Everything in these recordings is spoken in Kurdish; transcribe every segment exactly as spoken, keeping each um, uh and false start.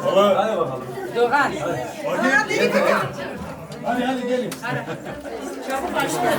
Hadi bakalım. Doğan. Hadi, hadi gelin. Çabuk başla.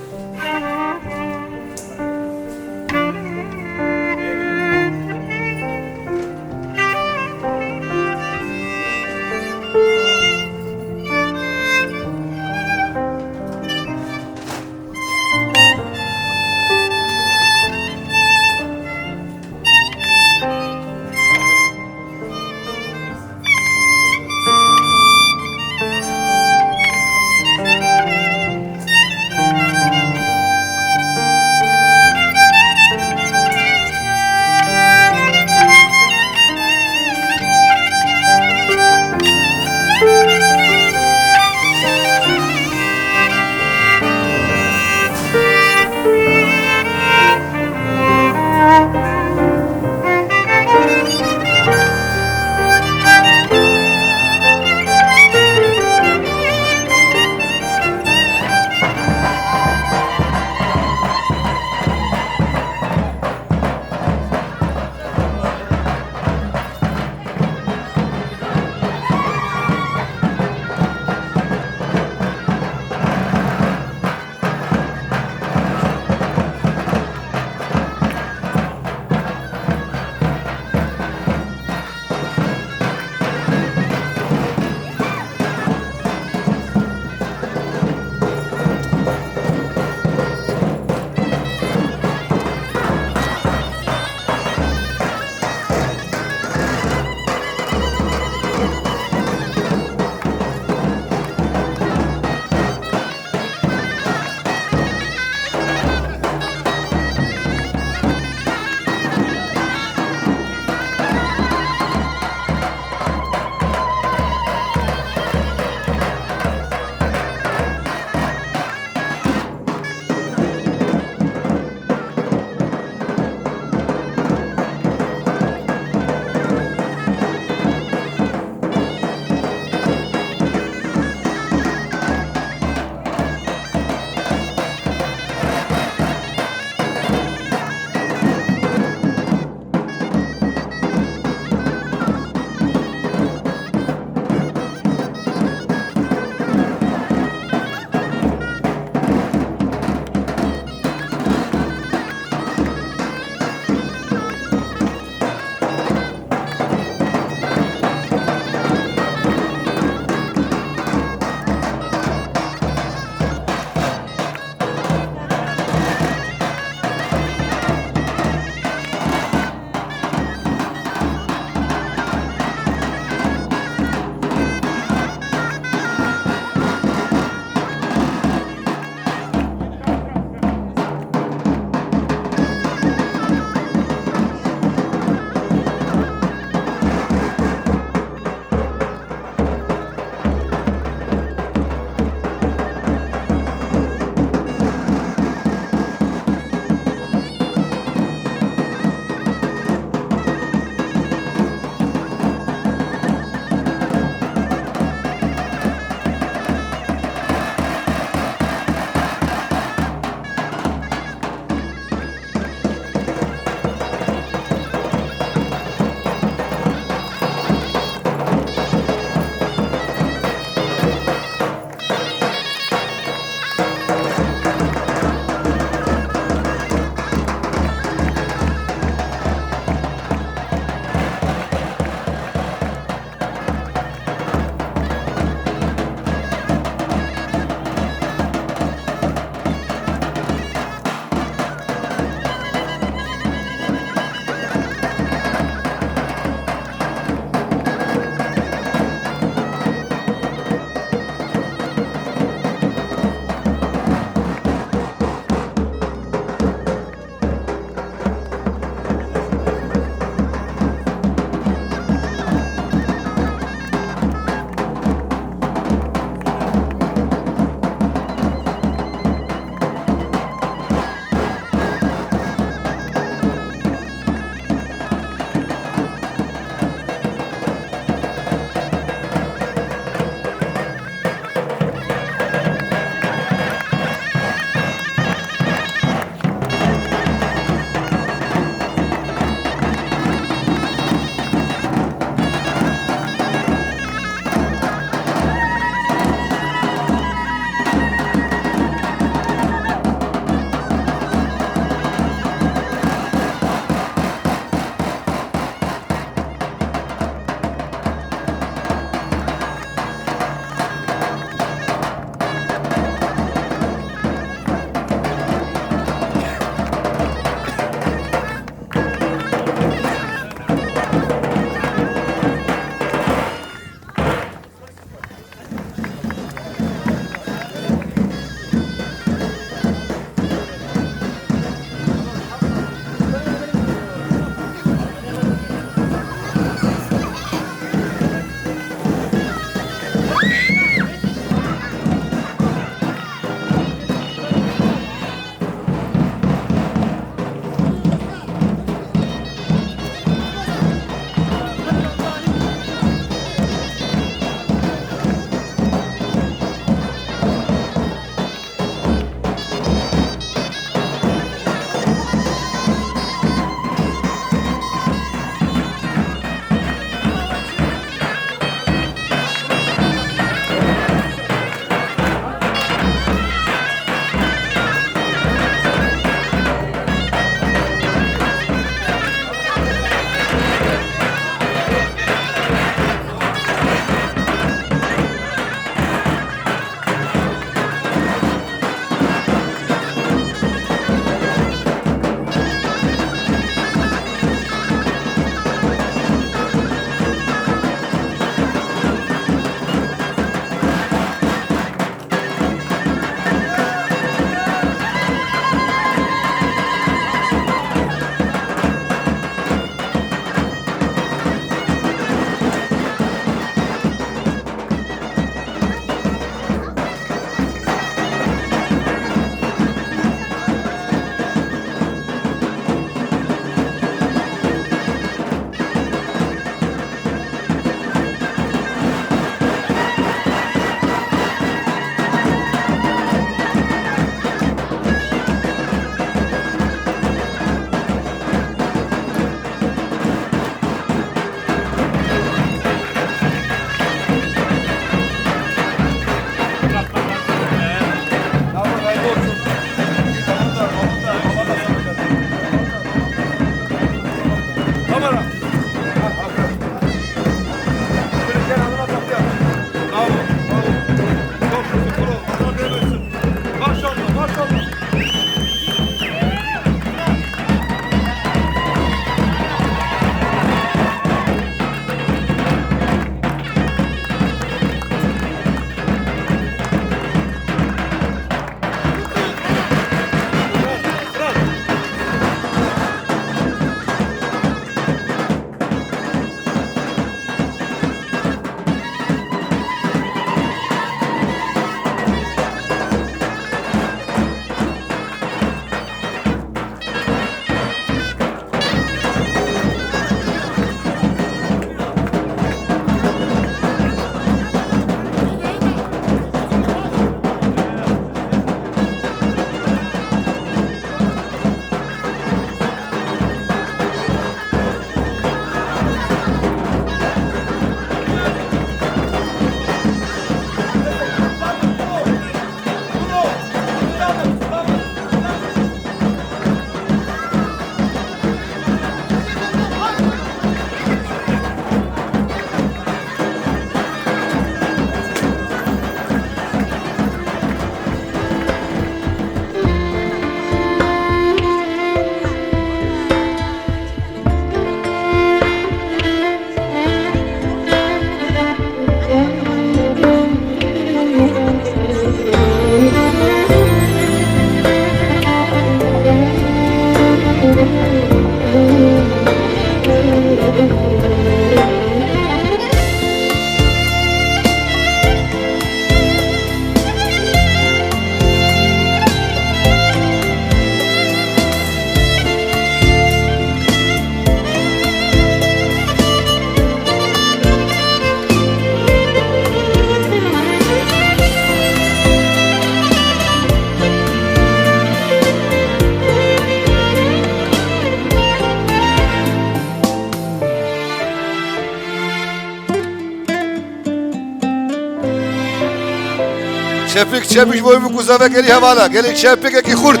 Çepik, çepik ji bo wî bûk û zave gelî hevala, gelî çepikekî xurt.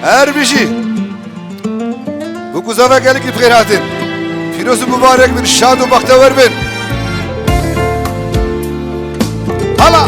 Her bijî. Bûk û zave gelekî bi xêr hatin. Pîroz û mubarek bin, şad û bextewer bin. Hala!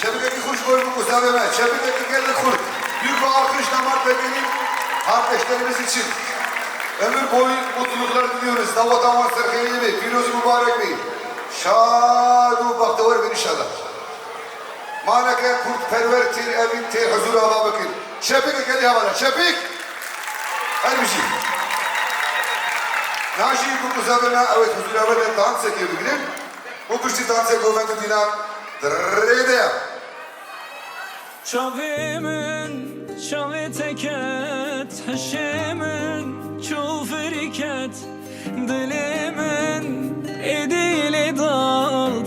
Şebekekî xurt ji bo bûk û zavê me. Şebekekî gelek xurt. Büyük bir alkış damat ve gelin kardeşlerimiz için. Ömür boyu mutluluklar diliyoruz. Daweta wan serxêrê be. Pîroz û mubarek be. Şad û bextewer bin inşallah. Maleke kurdperwer têr evîn têr huzûra ava bikin. Şepik gelî hevala. Şepik! Her bijî. Niha jî bûk û zavê me ew ê huzûra ava de dansekê bigirin. Û piştî dansê govend û dîlan di rê de ye. Çavê min çavê te ket, hişê min çû firî ket, dilê min êdî lê da,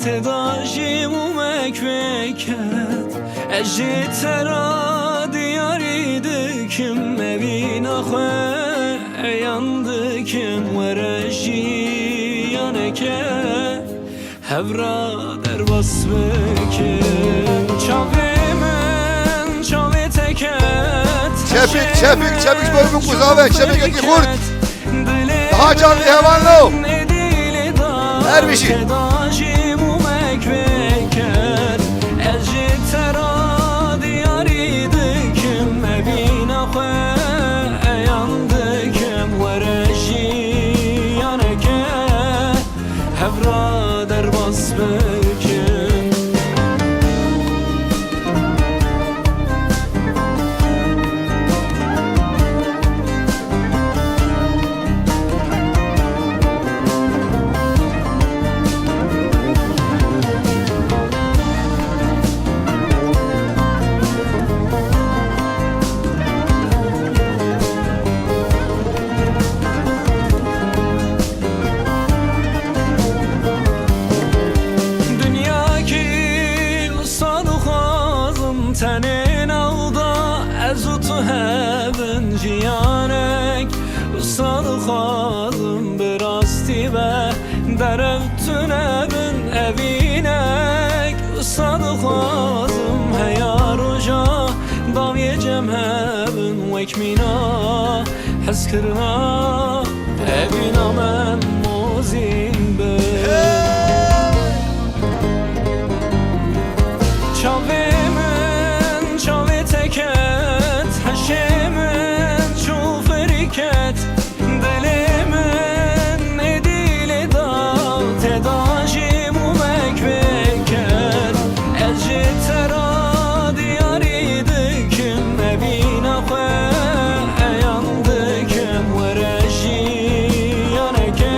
tê da jî mûmek vêket. Ez jî te ra diyarî dikim, evîna xwe eyan dikim, were jiyaneke Hevra derbas bikim, çavê min çavê te ket. Çepik, çepik, çepik, boy bûk û zave, çepikekî xurt. Daha canlı hevalno. Her bir şey. Ez ji te ra diyarî dikim, evîna xwe eyan dikim, were jiyaneke Hevra derbas bikin. Dinyakî wisa dixwazim tenê nav da ez û tu hebin. Jiyanek wisa dixwazim bi rastî be, derew tune bin evînek wisa dixwazim. Heya roja dawiyê cem hebin wek mîna. Hezkirina evîna min mozîn bi. Çavê min çavê te ket, hişê min çû firî ket. Dilê min êdî lê da, tê da jî mûmek vêket. Ez ji te ra diyarî dikim, evîna xwe eyan dikim, were jiyaneke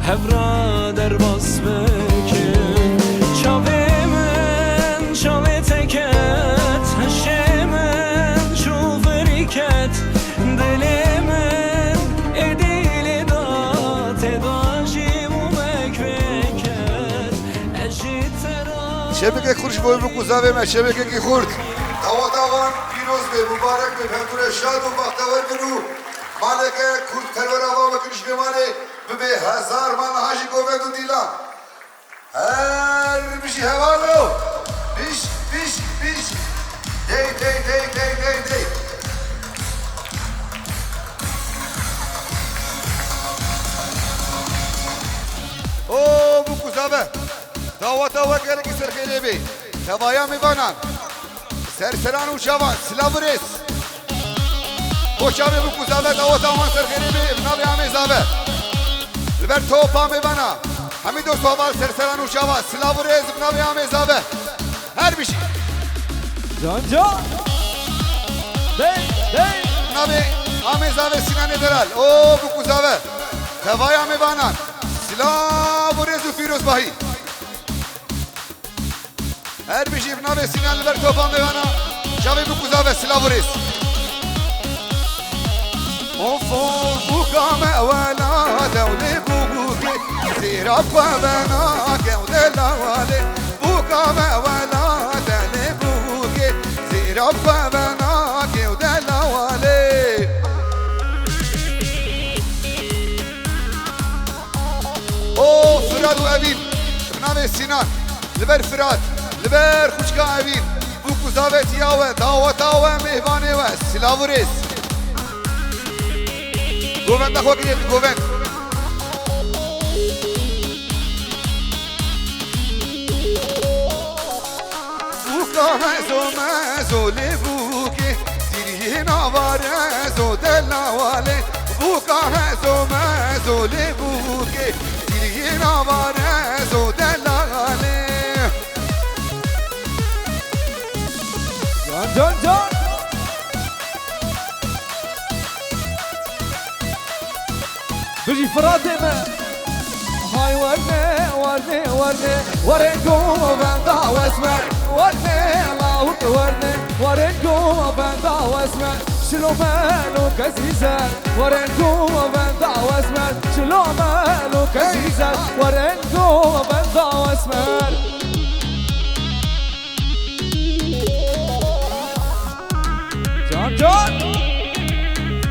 hevra derbas bikin. Çavê min çavê te ket, hişê min çû firî ket. Dilê min êdî lê da, tê da jî mûmek vêket. Ez ji te ra Şebekek xurt ji bo bûk û zavê me, şebekekî xurt. Daweta wan pîroz be, mubarek be, hemû re şad û bextewer bin û maleke kurdperwer ava bikin ji vê malê bibe hezar mal niha jî govend û dîlan. Her bijî hevalo. Pişt, pişt, pişt. Dey, dey, dey, dey, dey, dey. O, bûk û zave. Daweta we gelekî serxêrê be. Tevaya mêvanan. Serseran û çavan, silav û rêz. Bo çavê bûk û zave, daweta wan serxêrê be, bi navê Amê Zave. Ver topa mêvana. Hemî dost heval serseran û çava. Silav û rêz bi navê Amê Zave. Her bijî. Can can. Dey dey. Navê Amê Zave Sînanê Delal. O Bûk û Zave. Tevaya mêvanan. Silav û rêz û pîrozbahî. Her bijî bi navê Sînan li ber topa mêvana. Çavê Bûk û Zave, silav û rêz. Of of, bûka me wela dewlê bûkê, zêra xwe venake û delawalê. Bûka me wela delê bûkê, zêra xwe venake û delawalê. O Firat û Evîn, bi navê Sînan, li ber Firat, li ber xwişka Evîn, Bûk û Zavetiya we, daweta we, mêvanê we, silav û rêz. Govenda xwe girê, govend. Bûka hezo mezo lê bûkê, zîriyê nava rezo delawalê. Bûka hezo mezo lê bûkê, zîriyê nava rezo delawalê. Can can can. Bijî Firatê me. Hay werne, werne, werne, were govenda wesme. Werne, lawik werne, were govenda wesme. Şilo melo kezîze, were govenda wesme. Şilo melo kezîze, were govenda wesme. Can can.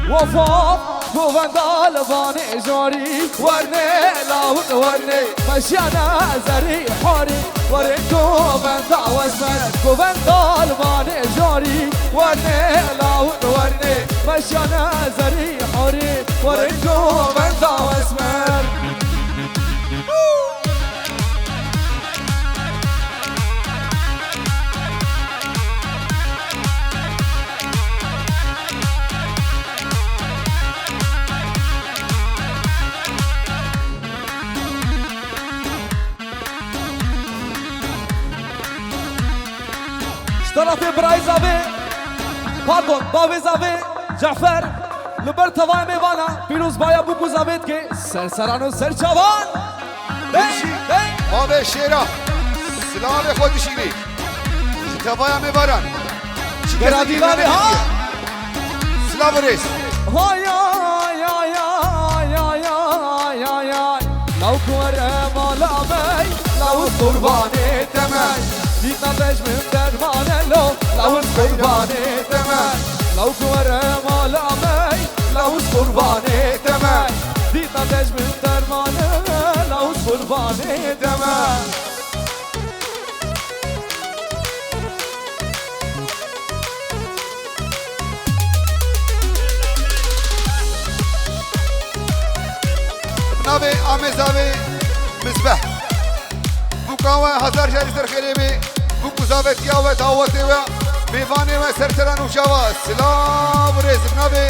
Waf waf, govenda li vanê jarî. Werne, lawik werne, meşiyane zerî horî. Were govenda wesme, govenda li vanê jarî. Werne, lawik werne, meşiyane zerî horî. Were govenda wesme. Ji tarafê birayê Zavê, pardon, bavê Zavê, Cafer, li ber tevayê mêvana, pîrozbaya Bûk û Zavê dike, ser seran û ser çavan. Hey, hey. Bavê Şêra, silavê xwe dişînî. Ji tevaya mêvaran. Çi Gera kesê dî bavê ha. Silav û rêz. Hay, hay, hay. Lawik were mala me, lawik qurbanê te me. Dîta te ji min dermane lo, lawik qurbanê te me. Lawik were mala me, lawik qurbanê te me. Dîta te ji min dermane, lawik qurbanê te me. Bi navê Amê Zavê Mizbeh. Bûka we hezar carî ser xêrê bê. Bûk û zavetiya we, dawetê we, mêvanê we, serseran û çava. Silav û rêz bi navê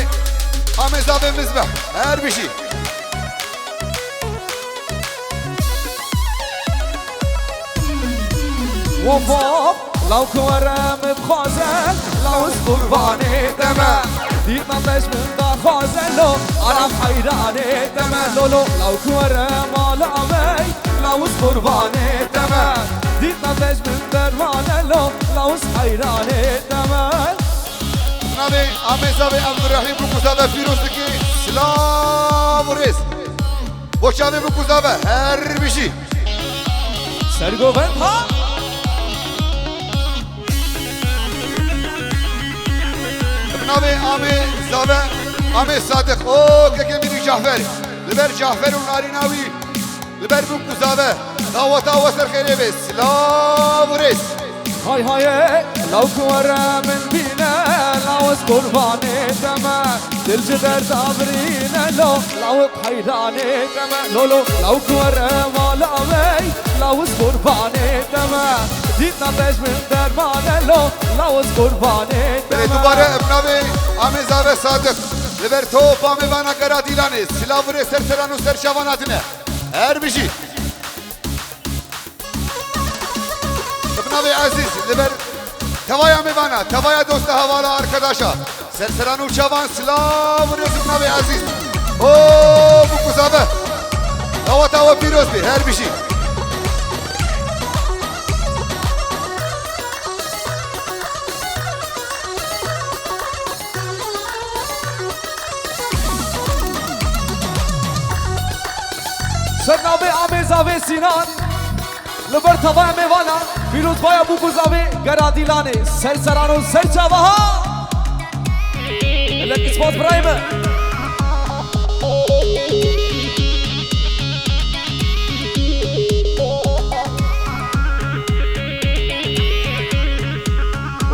Amê Zavê Mizbeh. Her bijî. Waf waf, lawik were min dixwaze, lawik qurbanê te me. Dîtna te ji min daxwaze lo, aram heyranê te me. Lo lo, lawik were mala me, lawik qurbanê te me. Dîtna te ji min dermane lo, lawik heyranê te me. Navê Amê Zavê Ebdurrahîm Bûk û Zave pîroz dike. Silav û rêz. Bo çavê Bûk û Zave her bijî. Sergovend ha. Bi navê Amê Zave, Amê Sadiq. O kekê min û Cafer. Li ber Cafer û narîna wî. Li ber Bûk û Zave, daweta we ser xêrê be. Silav û rêz. Hay haye, lawik were min bîne, lawik qurbanê te me. Dil ji derda birîne lo, lawik heyranê te me. Lo lo, lawik were mala me, lawik qurbanê te me. Dîtna te ji min dermane lo, lawik qurbanê te me. Belê, dubare bi navê Amê Zave Sadiq. Li ber topa mêvana Gera Dîlanê, silav û rê ser seran û ser çavan hatine. Her bijî. Bi navê Ezîz, li ber tevaya mêvana, tevaya dosta, hevala, arkadaşa. Ser seran û çavan silav û rêz bi navê Ezîz. O, bûk û zave. Daweta we pîroz be, her bijî. Ser navê Amê Zavê Sînan, li ber tevaya mêvana, pîrozbaya bûk û zavê Gera Dîlanê, ser seran û ser çava ha! Gelek spas birayê me.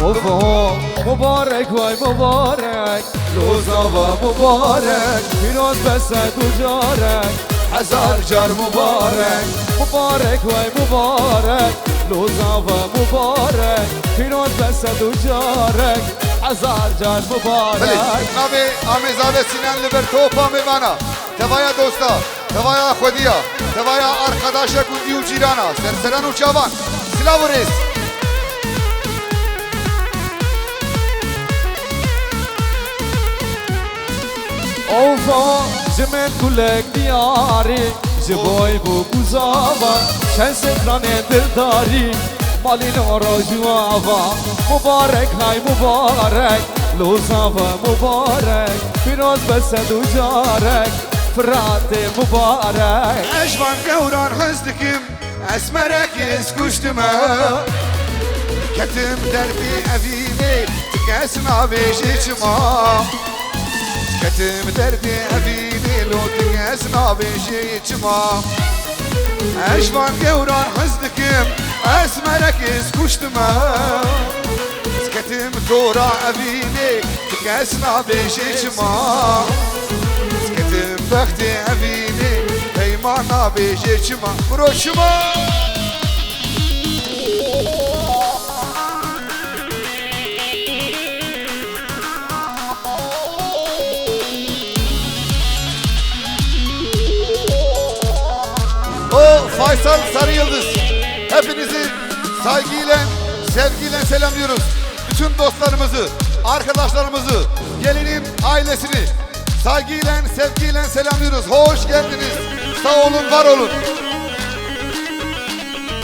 Of, of, mubarek, vay mubarek. Lozava mubarek, pîroz be sed û carek, hezar car mubarek. Mubarek, vay mubarek. Lozava mubarek, pîroz be sed û carek, hezar car mubarek. Belê, navê Amê Zavê Sînan li ber topa mêvana. Tevaya dosta, tevaya xwediya, tevaya arkadaşa gundî û cîrana, ser seran û çavan. Silav û rêz. Ofa, ji min kulek diyarî, ji boy bûk û zava, çend stranên dildarî, malî nora juava. Mubarek, hay mubarek, Lozava mubarek, pîroz be sed û carek, Firatê mubarek. Ez ji van gewran hez dikim, Esmerek ez kuştime. Ketim derdê evînê, ti kes nabêje çima. Ketim derdê evînê, lo ti kes nabêje çima. Ez ji van gewran hez dikim, Esmerek ez kuştime. Ketim tora evînê, ti kes nabêje çima. Ketim bextê evînê, peyman nabêje çima. Bro çima. O Faysal Sarı Yıldız. Hepinizi saygıyla, sevgiyle selamlıyoruz. Bütün dostlarımızı, arkadaşlarımızı, gelinin ailesini saygıyla, sevgiyle selamlıyoruz. Hoş geldiniz. Sağ olun, var olun.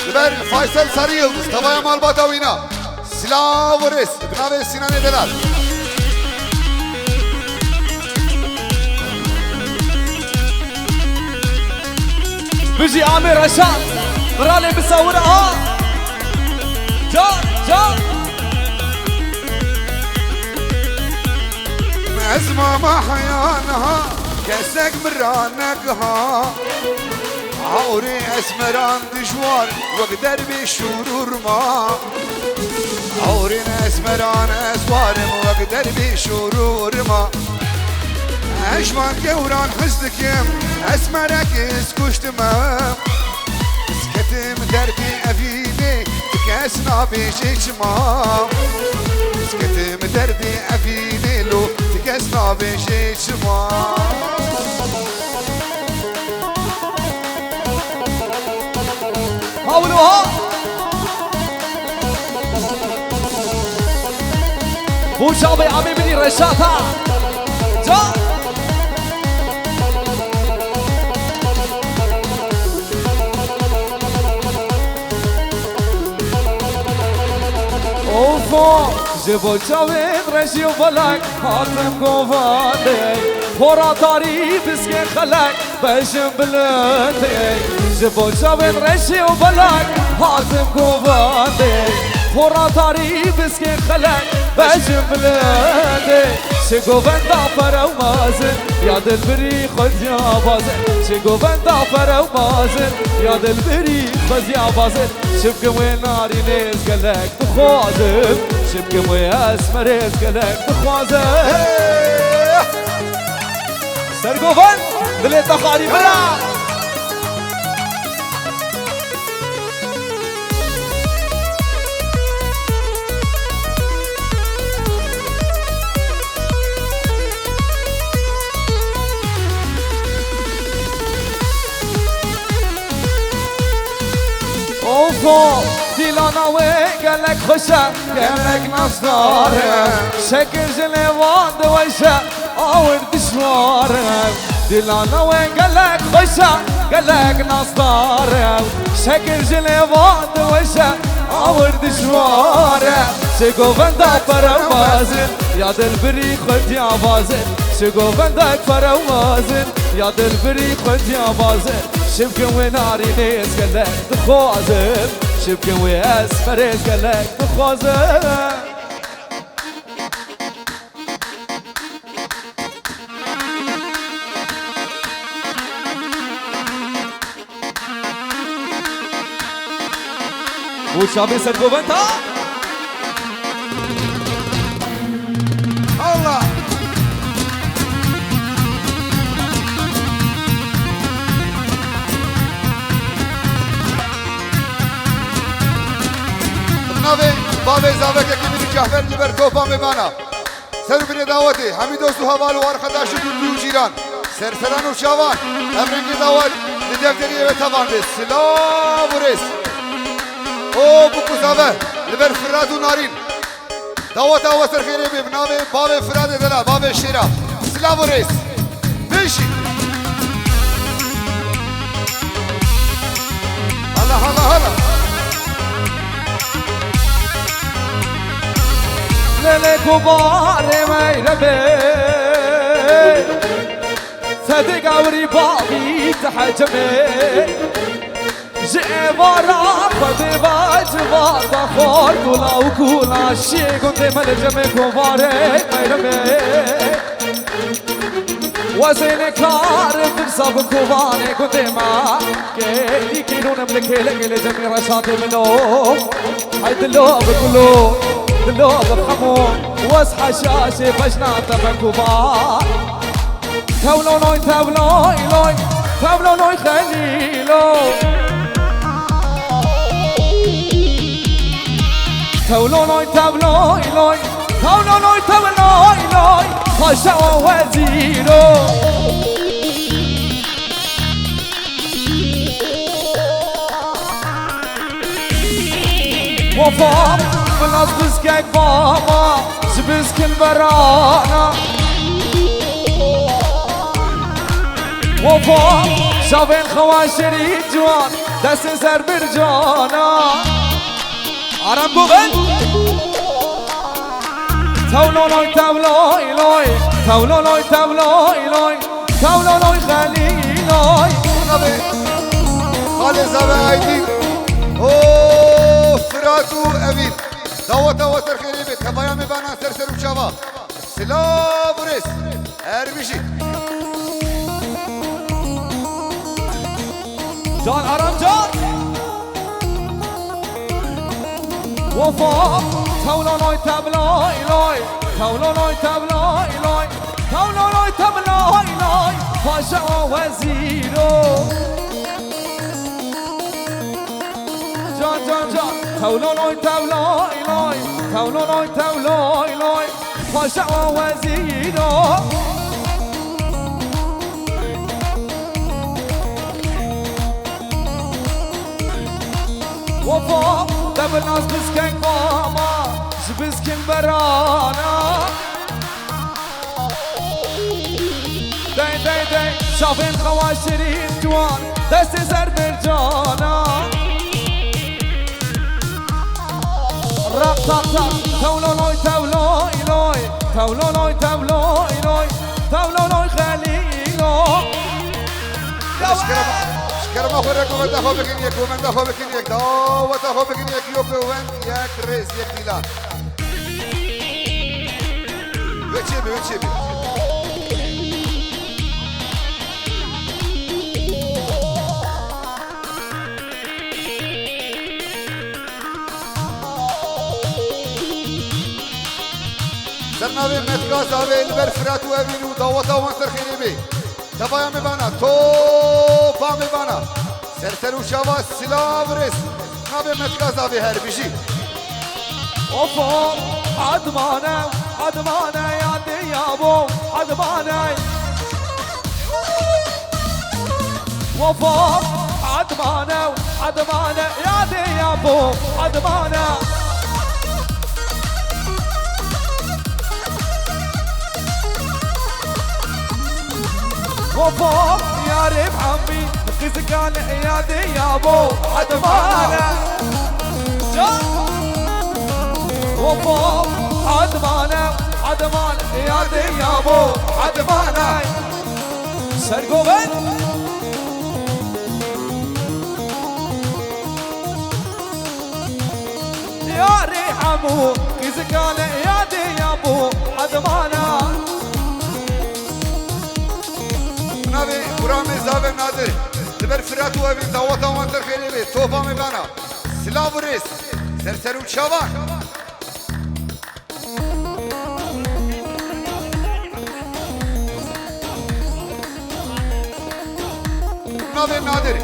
Li ber Faysal Sarı Yıldız, tevaya malbata wîna. Silav û rêz, bi navê Sinanê Delal. Bijî Amê Reşat, qiralê misawira ha. Can, can. Ez mama heya niha, kesek min ra negiha. Awrê esmeran dijwar wek derbê şûrûrma. Awrên esmeran ez warim wek derbê şûrûrma. Ez ji van gewran hez dikim, esmerek ez kuştime. Ez ketim derdê evînê, ti kes nabêje çima. Ez ketim derdê evînê, lo ti kes nabêje çima. Hawlo ha! Bo çavê amê min î Reşat ha! Ca! Ofo! Ji bo çavên reşî û belek hatim govandê, xora tarî biskê xelek bejim bilindê. Ji bo çavên reşî û belek hatim govandê, xora tarî biskê xelek bejim bilindê. Çi govenda pere û mazin, ya dilbirî xwediya bazin. Çi govenda pere û mazin, ya dilbirî xwediya bazin. Çi bikim wê narînê ez gelek dixwazim, çi bikim wê esmerê ez gelek dixwazim. Hey! Sergovend, dilê te xarî bira. Ko, dîlana wê gelek xweş e, gelek nasdar e. Şekil ji lêvan diweşe, awir dijwar e. Dîlana wê gelek xweş e, gelek nasdar e. Şekil ji lêvan diweşe, awir dijwar e. Ji govenda perewazin, ya dilbirî xwe diyabazin. Ji govenda perewazin, ya dilbirî xwe diyabazin. Şibkin wê narînê ez gelek dixwazim. Şibkin wê ez merê ez gelek dixwazim. Û çavê ser govenda. Allah! Bi navê bavê zavekekî min û Cafer li ber topa mêvana. Ser û binê dawetê, hemî dost û heval û arxedaş û gundî û cîran, serseran û çavan, ev rengê dawet li defterê wê tevan be. Silav û rêz. O bûk û zave, li ber Firat û Narîn. Daweta we ser xêrê bê, bi navê bavê Firatê Delal, bavê Şêra. Silav û rêz. Bijî. Hala, hala, hala. Lele gubarê meyremê, sedê gawrî bavî tehecemê. Ji êvara xwe dê va civata xort û law û kûla şiyê gundê me li cemê gubarê meyremê. Wezê nêkarim tirsa bi kovanê gundê me. Kêlî kîlûnim li kêlekê li cemî reşatê min o. Hey dilo bi gulo, dilo bi xemo, wez heşaşê bejna te be kuba. Tewlonoy, tewloy, loy, tewlonoy xelîlo. Tewlonoy, tewloy, loy, tewlonoy, tewloy, loy, paşa wezîro. Wefam, min nas biskek bama, ji biskin berana. Wefam, şavên xewa şerî ciwan, destê ser bircana. Aram Goven. Tewlo loy, tewlo loy, tewlo loy, tewlo loy. Tewlo loy xelî loy. Tabii. Xalê Zave Aydin. O Firat û Evîn. Daweta we ser xêrê be. Tevaya me bana ser ser û çava. Silav û rêz. Her bijî. Can Aram can. Wefa, tewlo loy, tewlo loy, tewlo loy, tewlo loy, tewlo loy, tewlo loy, paşa wezîro. Can, can, can, tewlo loy, tewlo loy, tewlo loy, tewlo loy, paşa wezîro. Wefa, te bi nas biskek bama, ji biskin berana. Dey, dey, dey, şavên xewa şirîn ciwan, destê ser bircana. Raq, taq, taq, tewlo loy, tewlo loy, tewlo loy, tewlo loy, tewlo loy xelîlo. Ji kerema, ji kerema xwe re govenda xwe bikin yek, govenda xwe bikin yek, daweta xwe bikin yek, yok govend, yek rêz, yek dîlan. Wê çê be, wê çê be. Ser navê Metka Zavê li ber Firat û Evîn û daweta wan ser xêrê bê. Tevaya me bana, topa me bana. Ser ser û çava silav rêz. Navê Metka Zavê her bijî. Ofo, admane, admane, ya de ya bo, admane. Ofo, admane, Edmane, yadê yabo, Edmane. Wefo, yarê hemî, qizikan, yadê yabo, Edmane. Can. Wefo, Edmane, Edmane, yadê yabo, Edmane. Sergovend. Yarê hemû qizikan, yadê yabo, Edmana. Navê Guramê Zavê Nadir. Li ber Firat û evîn daweta wan ser xêrê bê. Topa me bana. Silav û rêz. Ser ser û çavan. Navê Nadir.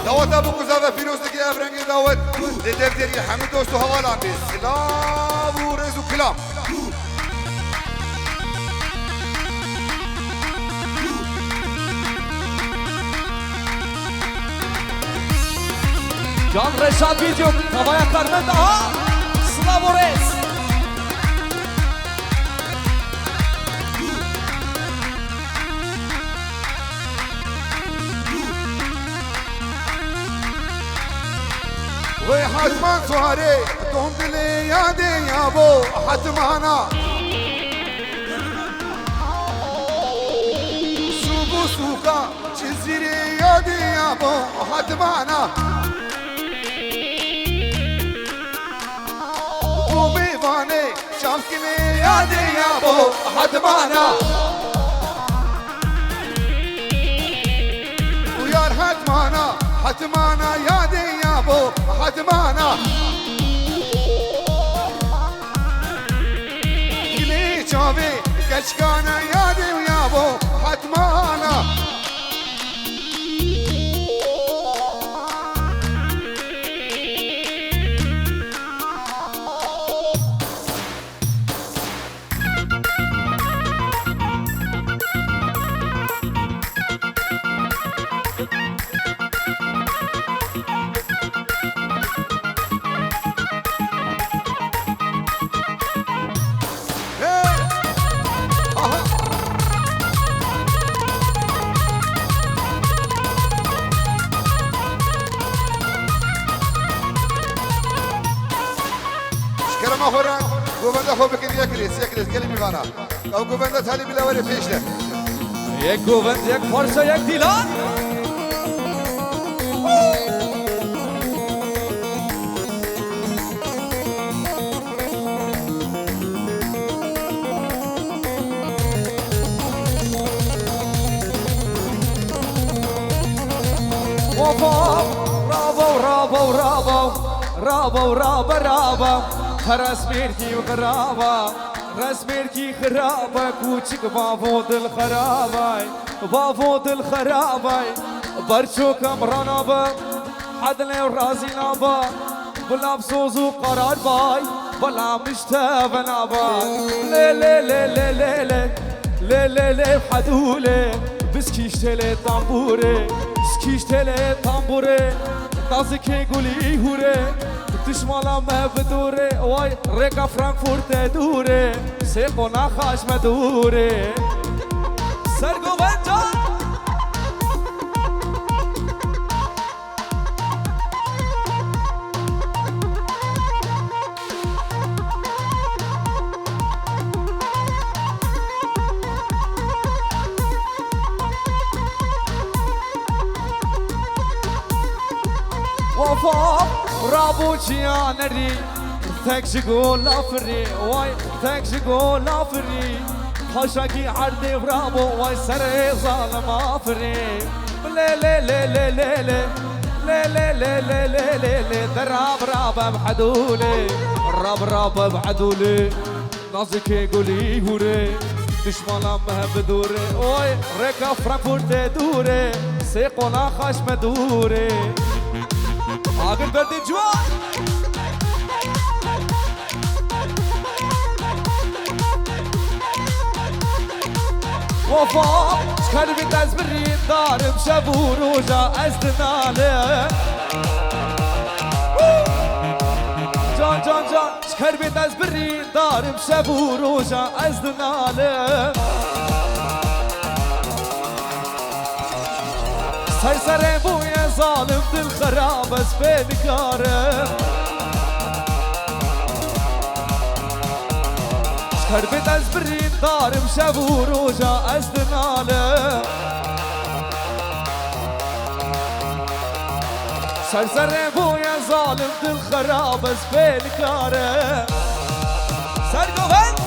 Daweta bû ku zave pîroz dike ev rengê dawet. Li dev deriyê hemî dost û hevalan bê. Silav û rêz û kilam. Can Reşat Video, Kavaya Karmet, aha, Slavo Reis. Wê hetman suharê, tom dilê yadê yabo hetmana. Sûb û sûka, Cizîrê yadê yabo hetmana. Û mêvanê, Çavkinê yadê yabo hetmana. Û yar hetmana, hetmana yadê yabo hetmana. Gilê çavê keçkana yadê yabo hetmana. Ji kerema xwe re govenda xwe bikin yek rêz, yek rêz gelê mêvana. Ew govenda talî bila were pêş de. Yek govend, yek parça, yek dîlan. Wafam, rabaw, rabaw, rabaw, rabaw, rabe, rabe, heres mêrkî û xiraba, res mêrkî xirabe, kûçik bavo dil xirabay, bavo dil xirabay, berçokem ranabe, hedlê razî nabe. Bila bi soz û qerar bay, bela min ji te ve naba. Lê, lê, lê, lê, lê, lê. Lê, lê, lê, hedû lê. Biskîş têlê tambûrê. Biskîş têlê tambûrê. Nazikê gulî hûrê. Tişmala me bi dûrê. Way, rêka Frankfurtê dûrê. Sê qona xaş me dûrê. Sergovenca. Wafa, rabo ciyanerî, tek ji gola firî, way, tek ji gola firî. Paşakî erdê rabo, way serê zalim afirî. Lê, lê, lê, lê, lê, lê. Lê, lê, lê, lê, lê, lê, lê. De rab, rab, em hedûlê. Rab, rab, em hedûlê. Nazikê gulî hûrê. Dişmana me bi dûrê. Oy, rêka Frankfurtê dûrê. Sê qona xaş me dûrê. Agir berdê ciwan. Wafa, ji Kerbet ez birîndarim şev û roja ez dinalim. Can, can, can. Ji kerbet ez birîndarim şev û roja ez dinalim. Ser serê bûye zalim, dil xerab ez pê nikarim. Ji kerbet ez birîndarim şev û roja ez dinalim. Ser serê bûye zalim, dil xerab ez pê nikarim. Sergovend.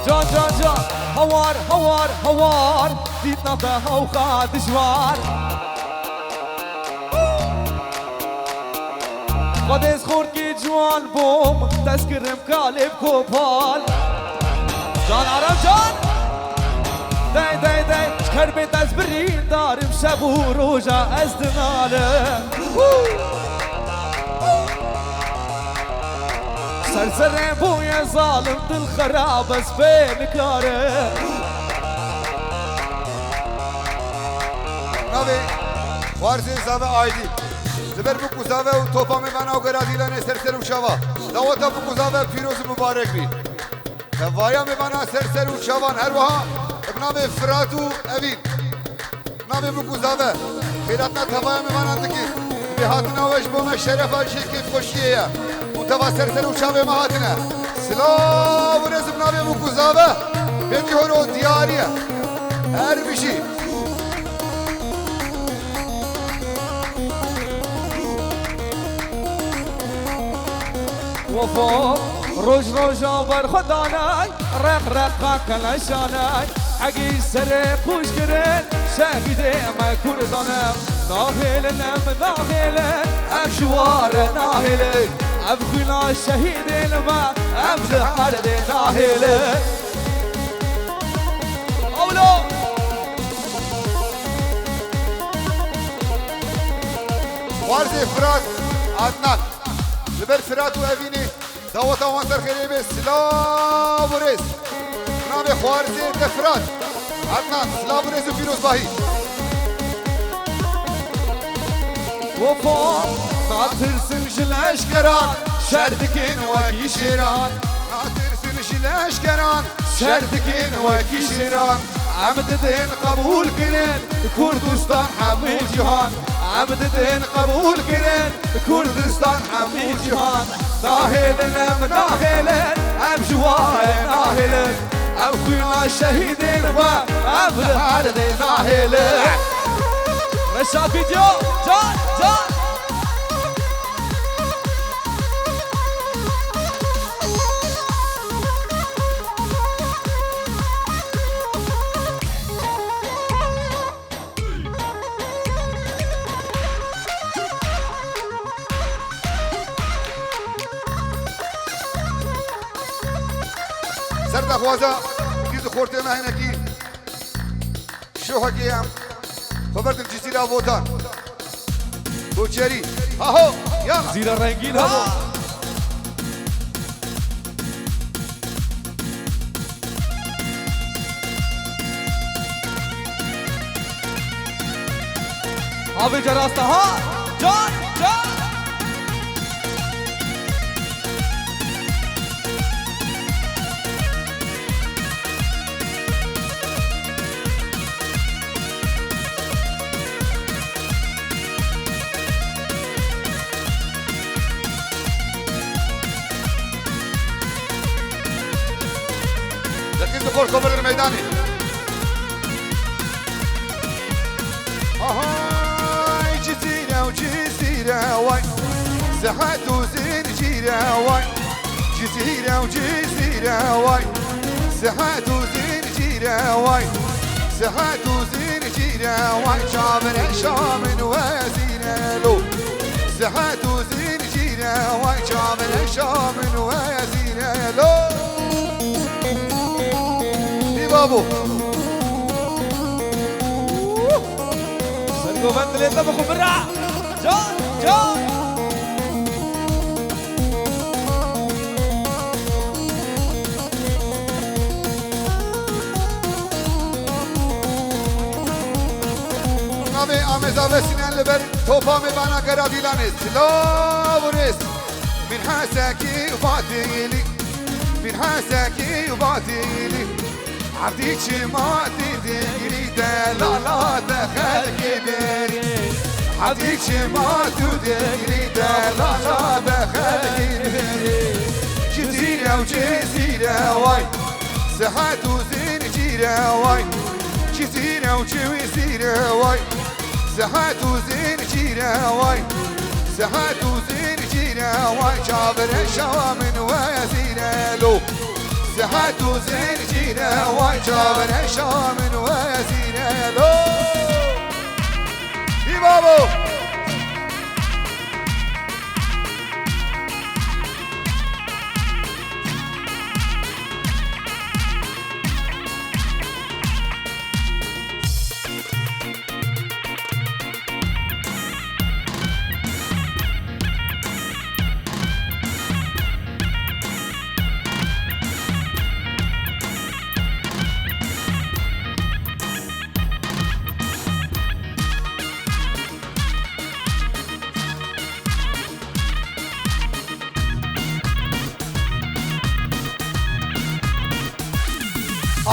Can, can, can. Hawar, hawar, hawar. Dît nate hewqa dijwar. Xwedê ez xorkî ciwan bûm, dest kirim kalê bi kopal. Can Aram can. Dey, dey, dey. Ji kerbet ez birîndarim, şev û roja ez dinalim. Ser serê bûye zalim, dil xerab ez pê nikarim. Navê Xwarzê Zave Aydî. Li ber bûk û zave û topa mêvana û geradîlanê ser ser û çava. Daweta bûk û zave pîroz û mibarek bî. Tevaya mêvana ser ser û çavan her wiha bi navê Firat û Evîn. Navê bûk û zave. Xêrhatina tevaya mêvanan dikî. Bê hatina we ji bo me şerefa jê kêfxweşiyê ye. Û teva ser ser û çavê me hatine. Silav û rêz bi navê bûk û zave. Pêtî horo diyarî ye. Her bijî. Wefa, roj roja berxwedanay, req reqa keleşanay, hegî serê xûş kirin, şehîdê me Kurdan e. Nahêlin em nahêlin, em ji wa re nahêlin. Ev xwîna şehîdên me, em ji erdê nahêlin. Awlo! Xwarzê Firat Adnan. Li ber Firat û Evînê daweta wan ser xêrê be, silav û rêz. Navê Xwarzê de Firat Adnan, silav û rêz û pîrozbahî. Wefa, natirsin ji leşkeran, şer dikin wekî şêran. Natirsin ji leşkeran, şer dikin wekî şêran. Em didin qebûl kirin, Kurdistan hemû cîhan. Em didin qebûl kirin, Kurdistan hemû cîhan. Nahêlin em nahêlin, em ji wa re nahêlin. Ev xwîna şehîdên we, ev li erdê nahêlin. Reşat Video, can, can. Ser daxwaza kîz û xortê me hinekî şohekê em xwe berdin Cizîra Votan. Koçerî. Haho. Yala. Cizîra rengîn, ha. Havê cerasta ha. Can, can. Dikî dixor komelin meydanê. Ahay Cizîre û Cizîre way, sihet û zincîre way. Cizîre û Cizîre way, sihet û zincîre way. Sihet û zincîre way, çavreşa min wezîre lo. Sihet û zincîre way, çavreşa min wezîre lo. Dî babo. Sergovend dilê te bixwe bira. Can, can. Amêza ve sînen li ber topa mêvana gera Dîlanê. Silav û rêz. Min hesekî û batîlî. Min hesekî û batîlî. Evdî çima tu digrî delala te xelkê berî. Evdî çima tu digrî delala te xelkê berî. Çi zîre û çi zîre way. Sihet û zincîre way. Çi zîre û çi wî zîre way. Sihet û zincîre way. Sihet û zincîre way. Çavire şawa min wezîre lo. Sihet û zincîre way. Çavire şawa min wezîre lo. Î babo.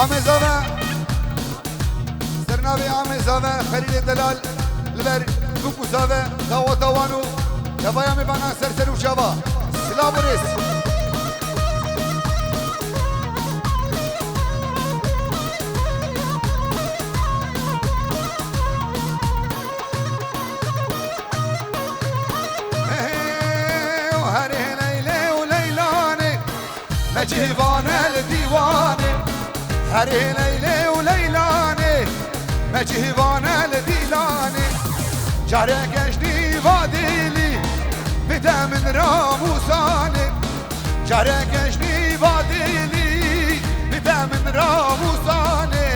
Amêza ve, ser navê Amêza ve Xelîlê Delal li ber Bikuza ve daweta wan û tevaya mêvanan ser ser û çava. Silav û rêz. Herê Leylê û Leylanê, me cihvane li dîwanê. Herê Leylê û Leylanê, me cihvane li dîlanê. Careke ji nîva dîlî, bide min ramûsanê. Careke ji nîva dîlî, bide min ramûsanê.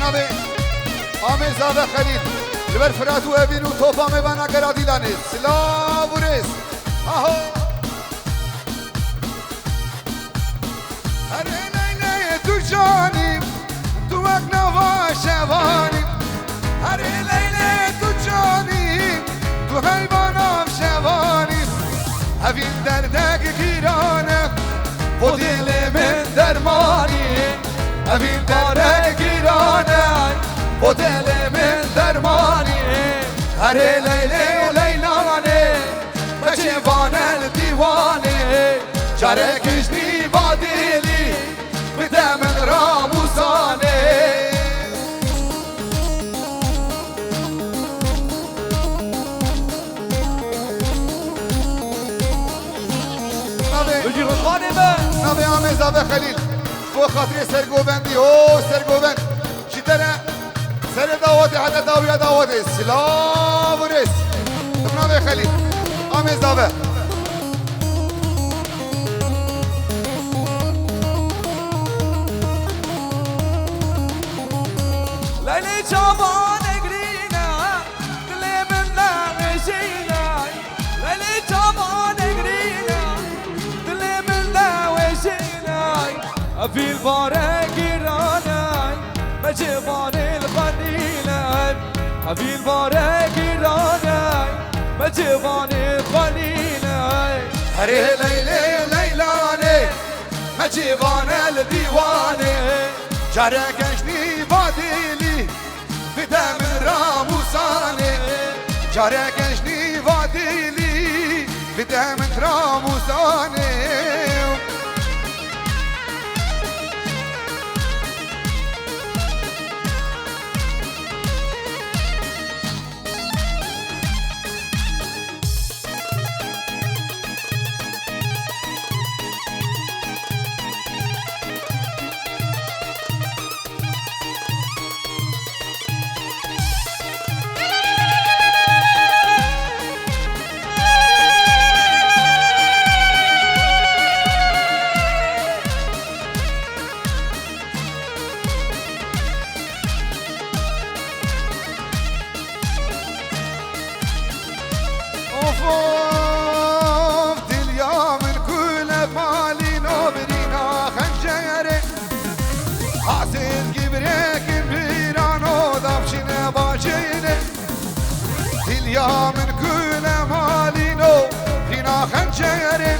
Navê Amê Zave Xelîl, li ber Firat û Evîn û topa mêvana gera Dîlanê. Silav û rêz. Aho! Herê Leylê tu canî, tu wek nava şevanî. Herê Leylê tu canî, tu heyva nav şevanî. Evîn derdek gîran e, bo dilê min dermanî. Evîn derdek gîran e, bo dilê min dermanî. Herê Leylê û Leylanê, me cîvane li dîwanê. Carek ji nîva dîlî, bide min ramûsanê. Navê, Bigî Rizvanê me. Navê Amê Zave Xelîl. Ji bo xatirê Sergovendî, ho Sergovend. Ji te re serê dawetê heta dawiya dawetê. Silav û rêz. Navê Xelîl. Amê Zave. Leylê çavanê girîne, dilê min lewêjîne. Leylê çavanê girîne, dilê min lewêjîne. Evîn barek gîran e, me cîvanê li xwe nîne. Evîn barek gîran e, me cîvanê li xwe nîne. Herê Leylê, Leylanê, me cîvane li dîwanê. Careke ji nîva dîlî, bide min ramûsanê. Careke ji nîva dîlî, bide min ramûsanê. Ya min gule malîno, rîna xençerê.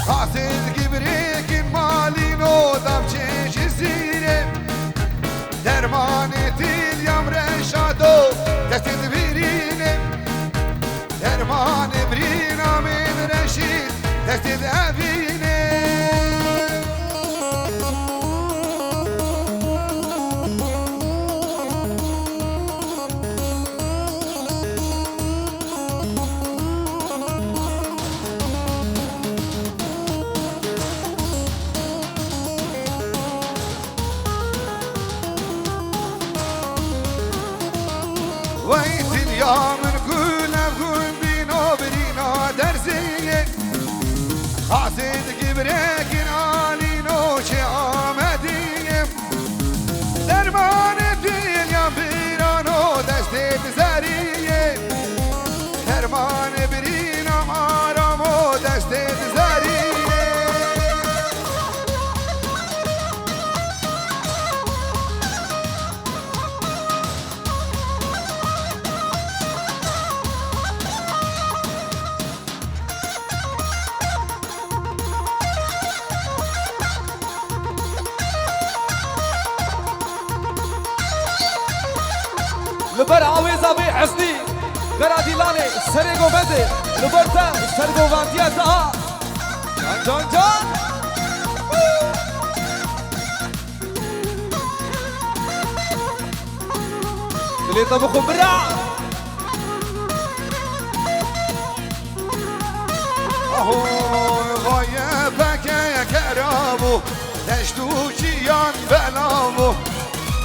Qasê digî birêkên malîno, davçê Cizîrê. Dermanê dîl ya min Reşado, destê dibirîne. Dermanê birîna min Reşîd, destê devîne. Wey dinya min gule gundîno birîna derziyê. Qasê digî birêkên alîno çê Amediyê. Dermanê dinya birano destê dizeriyê. Dermanê birîna aramo destê dizeriyê. Li ber awêza vê hesnî, Qeradîlanê serê govendê, li ber te sergovendiya te a. Can can can. Dilê te bixwe bira. Aho, vaye pekeye kerabû, deşt û çiyan belav bû.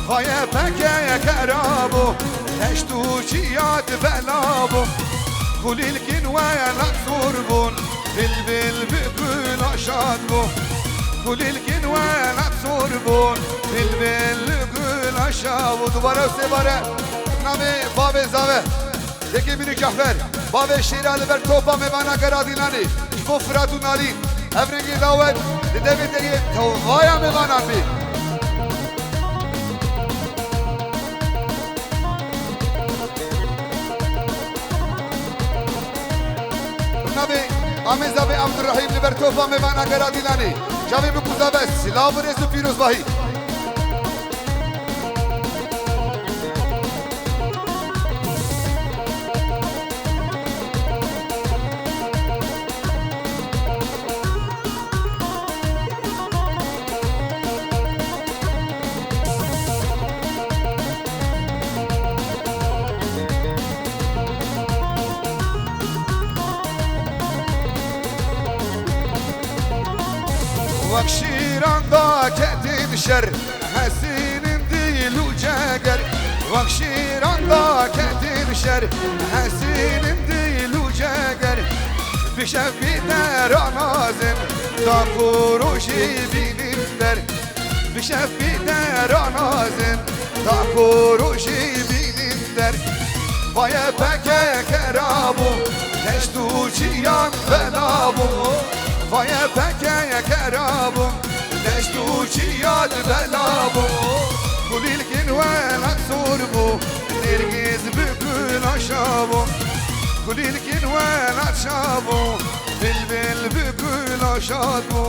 Vaye pekeye kerabû, deşt û çiyan belav bû. Kulîlkên welat sor bûn, bilbil bi gula şad bû. Kulîlkên welat sor bûn, bilbil bi gula şad bû. Dubare û sêbare, navê bavê zave. Yekê Mînû Cafer, bavê şêra li ber topa mêvana Qeradîlanê, ji bo Firat û Nalîn, ev rengê dawet, di devê te yê tevaya mêvanan bî. Navê Amêza vê Abdurrahîm li ber topa mêvana Qeradîlanê, çavê min ku zave, silav û rêz û pîrozbahî. Wek şîran da ketin şer, hesînin dîl û ceger. Wek şîran da ketin şer, hesînin dîl û ceger. Bi şevbî dera nazin, da ku rojî bînin der. Bi şevbî dera nazin, da ku rojî bînin der. Vaye pekeye kerabû, deşt û çiyan belav bû. Vaye pekeye kerabû, deşt û çiyan belav bû. Kulîlkên welat sor bû, nêrgiz bi gula şa bû. Kulîlkên welat şa bû, bilbil bi gula şa bû.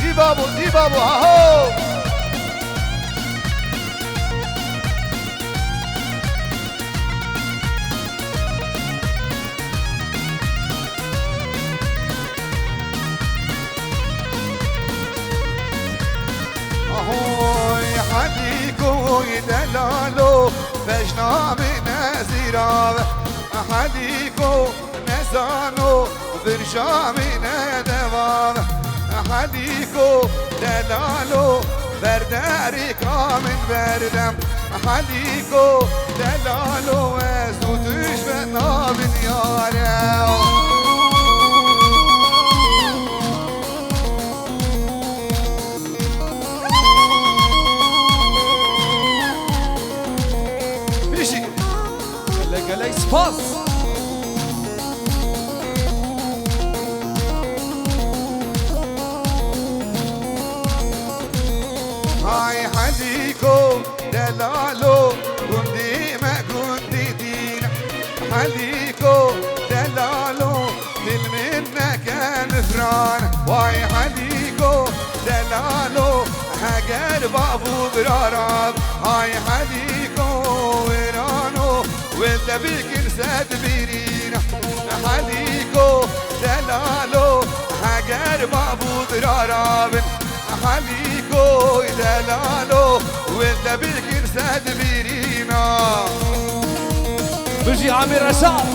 Dî babo, dî babo, aho! Ahoy Helîko delalo, bejna min ez îra ve. Helîko nezano, birca min e deva ve. Helîko delalo, berderîka min berdem. Helîko delalo, ez û tu Nabin yare. Pişik. Gelek gelek spas. Hay Helîko, delalo, gundî me gundî dîn. Helîko, delalo, dil min neke nifran. Way Helîko, delalo, heger bav û bira ra bi. Hay Helîko, wêrano, wê te bikin sedbîrîn. Helîko, delalo, heger bav û bira ra bin. Helîko delalo, wê te bikin sedbîrîna. Bijî Amîr Reşad.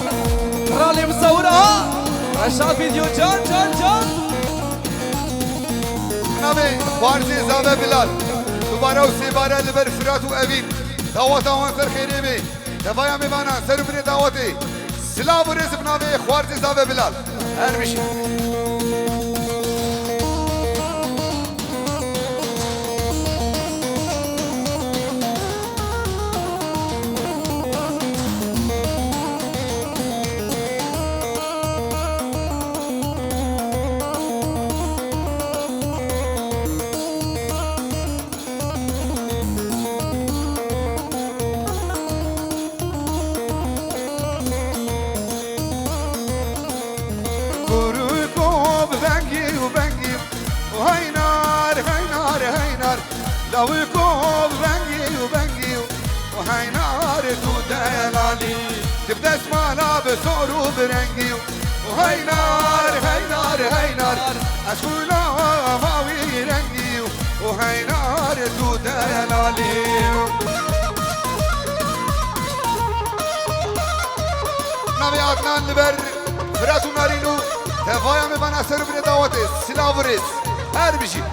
Kralê misewir a. Reşad Video can, can, can. Navê Xwarzê Zave Bilal. Dubare û sêbare li ber Firat û Evîn. Daweta wan ser xêrê bê. Tevaya mêvanan, ser û binê dawetê. Silav û rêz bi navê Xwarzê Zave Bilal. Her bijî. Kurko bi vengî û vengî û heynar, heynar, heynar. Lawiko bi vengî û vengî û heynar tu delalî. Tu bi destmala bi sor û bi rengî û heynar, heynar, heynar. Ez xwîna ma wî rengî û heynar tu delalî. Navê Adnan li ber Firat û Narîn û tevaya me vana ser û binê dawetê. Silav û rêz. Her bijî.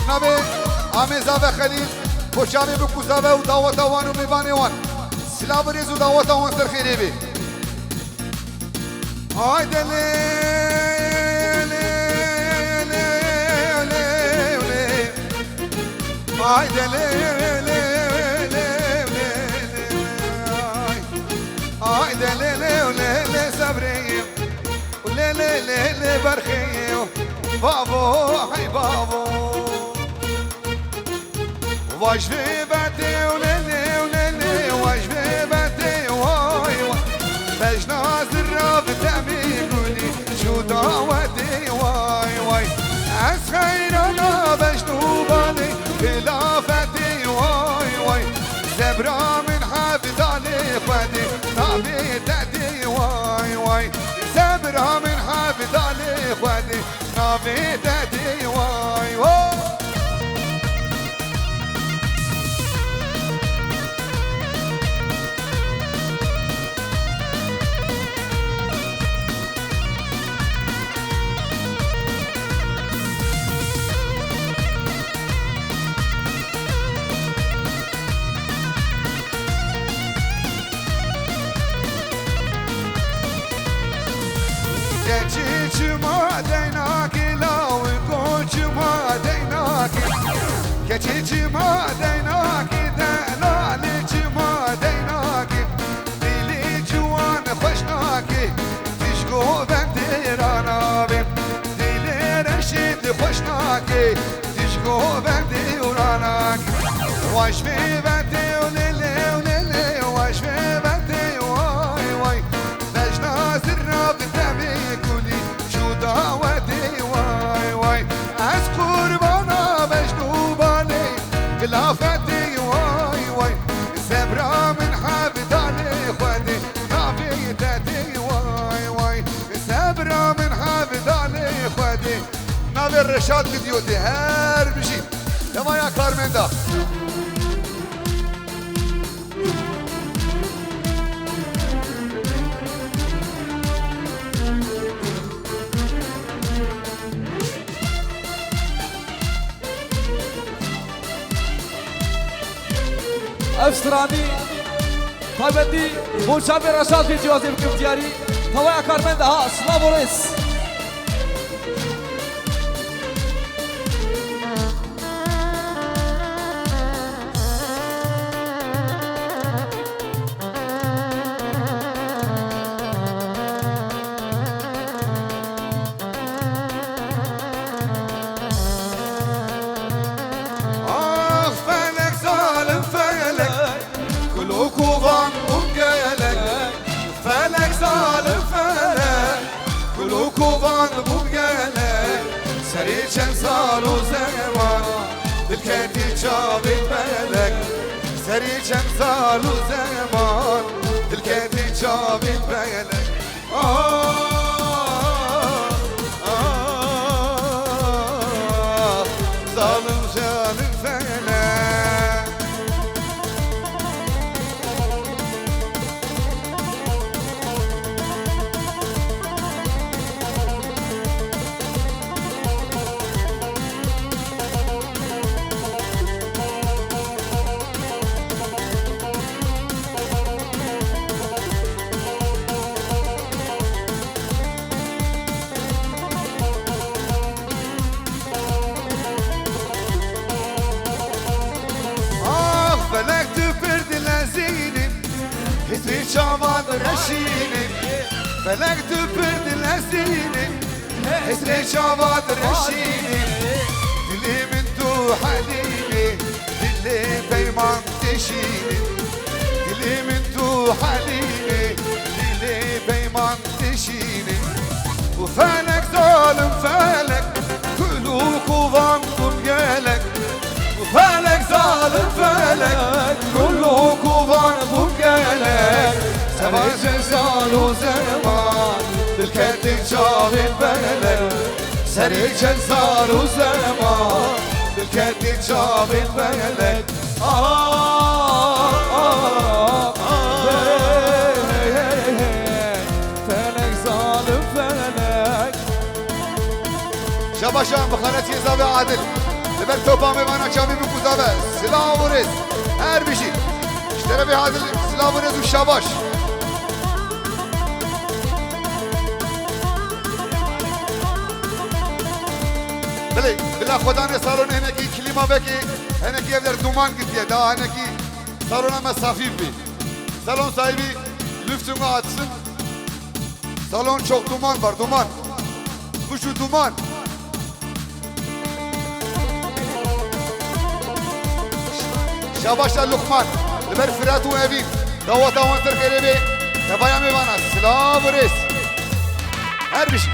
Navê Amê Zave Xelîl, poçamê bi ku zave û daweta wan û mêvanê wan. Silav û rêz û daweta wan ser xêrê bê. Hayde lê, lê, lê, lê, lê, lê. Hayde lê, lê, lê, lê, lê, lê, ay. Hayde lê, lê, lê, lê, sebrê. Lê, lê, lê, lê, berxê. Bavo, hey bavo. Vaj vê vetê û lê lê û lê lê, vaj vê vetê way way. Bejna zirra bi demê gulî, şu dawetê way way. Ez xeyrana bejn û balê, xilafetê way way. Zebra min hevdalê xwedê, navê te dê way way. Zebra min hevdalê xwedê, navê te dê way way. Keçê çima deynakê, lawiko çima deynakê. Keçê çima deynakê, delalê çima deynakê. Dilê ciwan xweş nake, tij govendê ranavê. Dilê reşîd xweş nake, tij govendê û ranak. Vaj vê vetê û lê lê û lê lê, vaj vê vetê way way. Bejna zirra bi demê gulî, şu dawetê way way. Ez qurbana bejn û balê, xilafetê way way. Sebra min hevdalê xwedê, navê te dê way way. Sebra min hevdalê xwedê. Navê Reşad Gidyotê her bijî. Tevaya Karmenda. Stranî, taybetî bo çavê Reşad jî cihazê bikim diyarî. Tawaya karmenda ha, silav û rêz. Ax felek, zalim felek, kul û kovan bûn gelek. Felek, zalim felek, kul û kovan bûn gelek. Serê çend sal û zeman, dil ketî çavên felek. Serê çend sal û zeman, dil ketî çavên felek. Ah, ah, zalim, zalim felek. Ax felek, tu pir dilezînî, hîsrê çavan reşînî. Felek, tu pir dilezînî, hîsrê çavan reşînî. Dilê min tu helînî, dilê peyman deşînî. Dilê min tu helînî, dilê peyman deşînî. Û felek, zalim felek, kul û kovan bûn gelek. Û felek, zalim felek, kul û kovan bûn gelek. Serê çend sal û zeman, dil ketî çavên felek. Serê çend sal û zeman, dil ketî çavên felek. Ah, ah, ah, hey, hey, hey, hey. Felek, zalim felek. Şabaşan bi xeletiyê zavê Adil. Li ber topa mêvana çavî bûk û zave. Silav û rêz. Her bijî. Ji terefê Adil silav û rêz û şabaş. Belê, bila xwedanê salonê hinekî klîma vekê, hinekî ev der duman girtiye, daha hinekî salona me safî bibî. Salon sahibi lüftüne atsın. Salon çok duman var, duman. Bu şu duman. Şabaşa Lukman, li ber Firat û Evîn, daweta wan Tirkerê bê, tevaya mêvana, silav û rêz. Her bijî.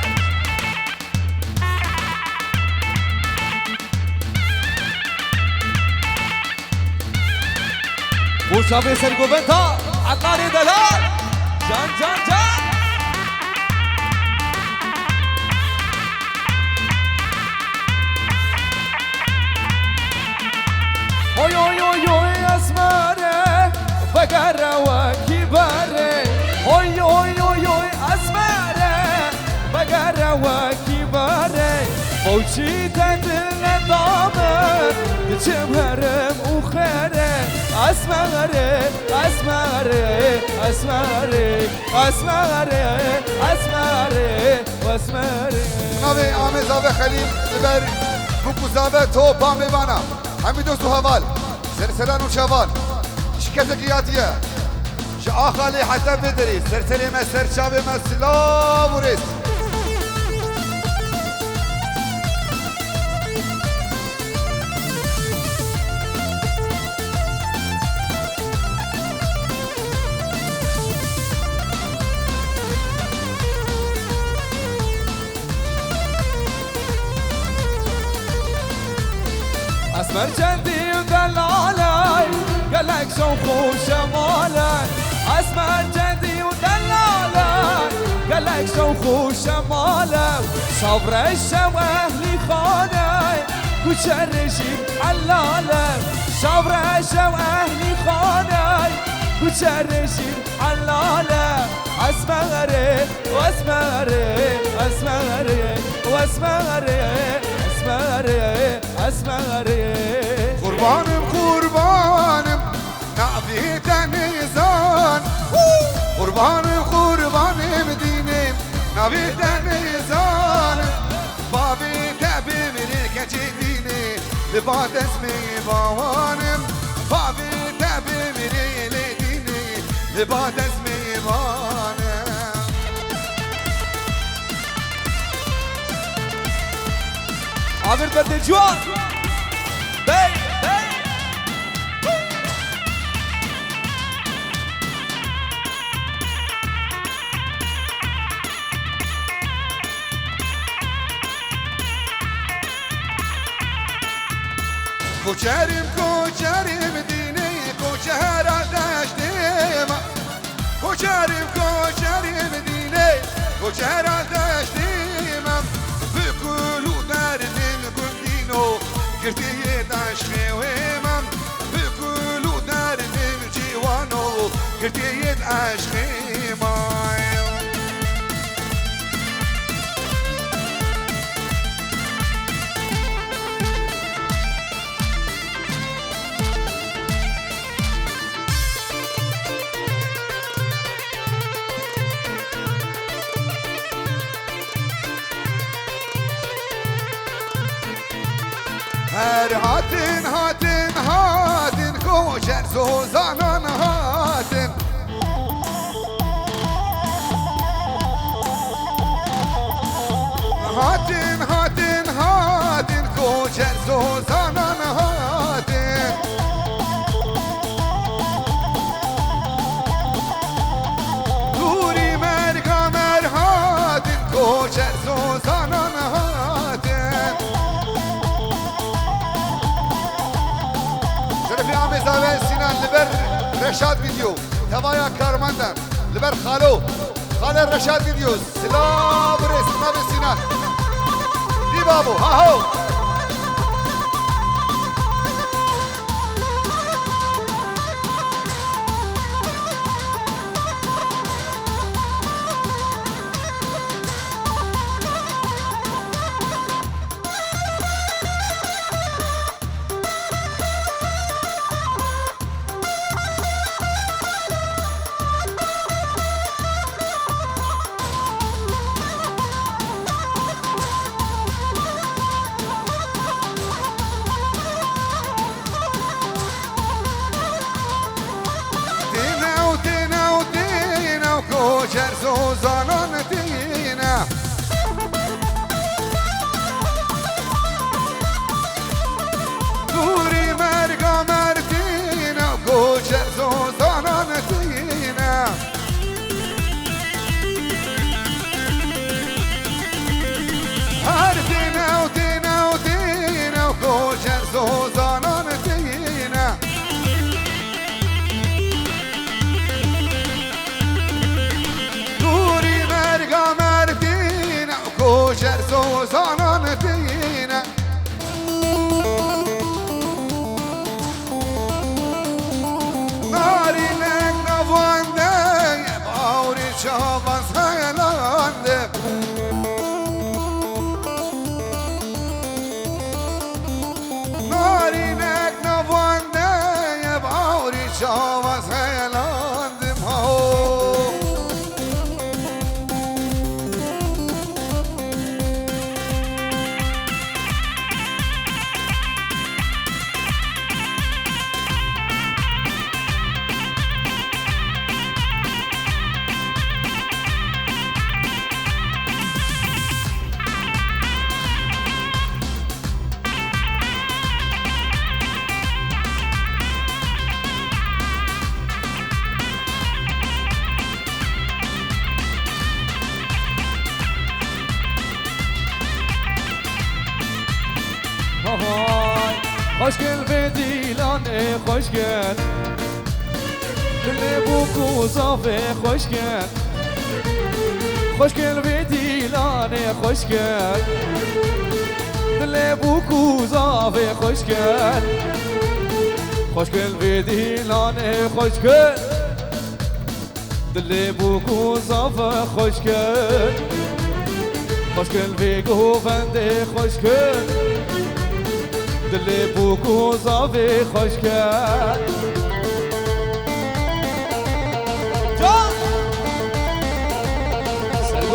Bo çavê sergoventa Eqarê Delal. Can, can, can. Oy, oy, oy, oy, Esmerê, vegere wekî berê. Oy, oy, oy, oy, Esmerê, vegere wekî berê. Bawçî te dil nedame, diçim herim û xêrê. Esmerê, Esmerê, Esmerê, Esmerê, Esmerê, Esmerê. Navê Amê Zave Xelîl, li ber bûk û zave topa mêvana. Hemî dost û heval, serseran û çavan, ji kesekî hatiye, ji Axalê heta vê derê, serserê me, serçavê me, silav û rêz. Esmer çendî û delalay, gelek şewq û şemalay. Esmer çendî û delalay, gelek şewq û şemalay. Şev reş şew ehlî xanay, kuçerê jî elale. Şev reş şew ehlî xanay, kuçerê jî elale. Esmerê, Esmerê, Esmerê, Esmerê, Esmerê, Esmerê. Qurbanim, qurbanim, navê Banim qurbanê bi dînê, navê te nêzanim. Bavê te bimirê keçê dînê, li ba destmê bawanim. Bavê te bimirê lê dînê, li ba destmê banim. Amir Bedê Ciwan. Bey, bey. Koçerim, koçerim dînê, koçera deştê me. Koçerim, koçerim dînê, koçera deştê me. Bi kul û derdin gundîno, girtiyê deştê wê me. Bi kul û derdin Ciwano, girtiyê eşqê ma. Her hatin, hatin, hatin, koçer zozanan hatin. Hatin, hatin, hatin, koçer zozanan hatin. Dûrî merga mer hatin, koçer zozanan hatin. Şerefê amê zave Sinan li ber Reşad Video, tevaya karmenda, li ber Xalo, Xalê Reşad Video, silav û rêz, navê Sinan. Dî babo, ha ho. Têne û têne û têne û koçer zozanan têne. Dûrî merga merdîne, koçer zozanan tîne. Her tîne û tîne û tîne, koçer zozanan tîne. Dûrî merga merdîne, koçer zozanan tîne. Narînek navande ye, bawrî çavan selande. Narînek navande ye, bawrî çavan selandim ho. Hay, xweşkin vê dîlanê xweşkin. Dilê bûk û zavê xweşkin. Xweşkin vê dîlanê xweşkin. Dilê bûk û zavê xweşkin. Xweşkin vê dîlanê xweşkin. Dilê bûk û zavê xweşkin. Xweşkin vê govendê xweşkin. Dilê bûk û zavê xweşkin. Can!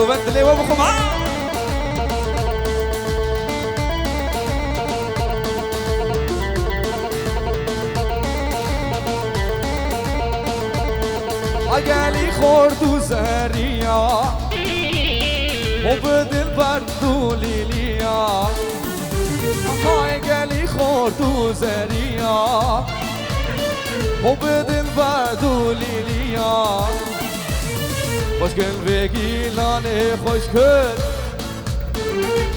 Ben dilê we bixwim ha. Ay gelî xort û zeriya, û bi dilber dûlîliya. Ay gelî xort û zeriya, û bi dilber dûlîliya. Xweşkin vê gîlanê xweşkin,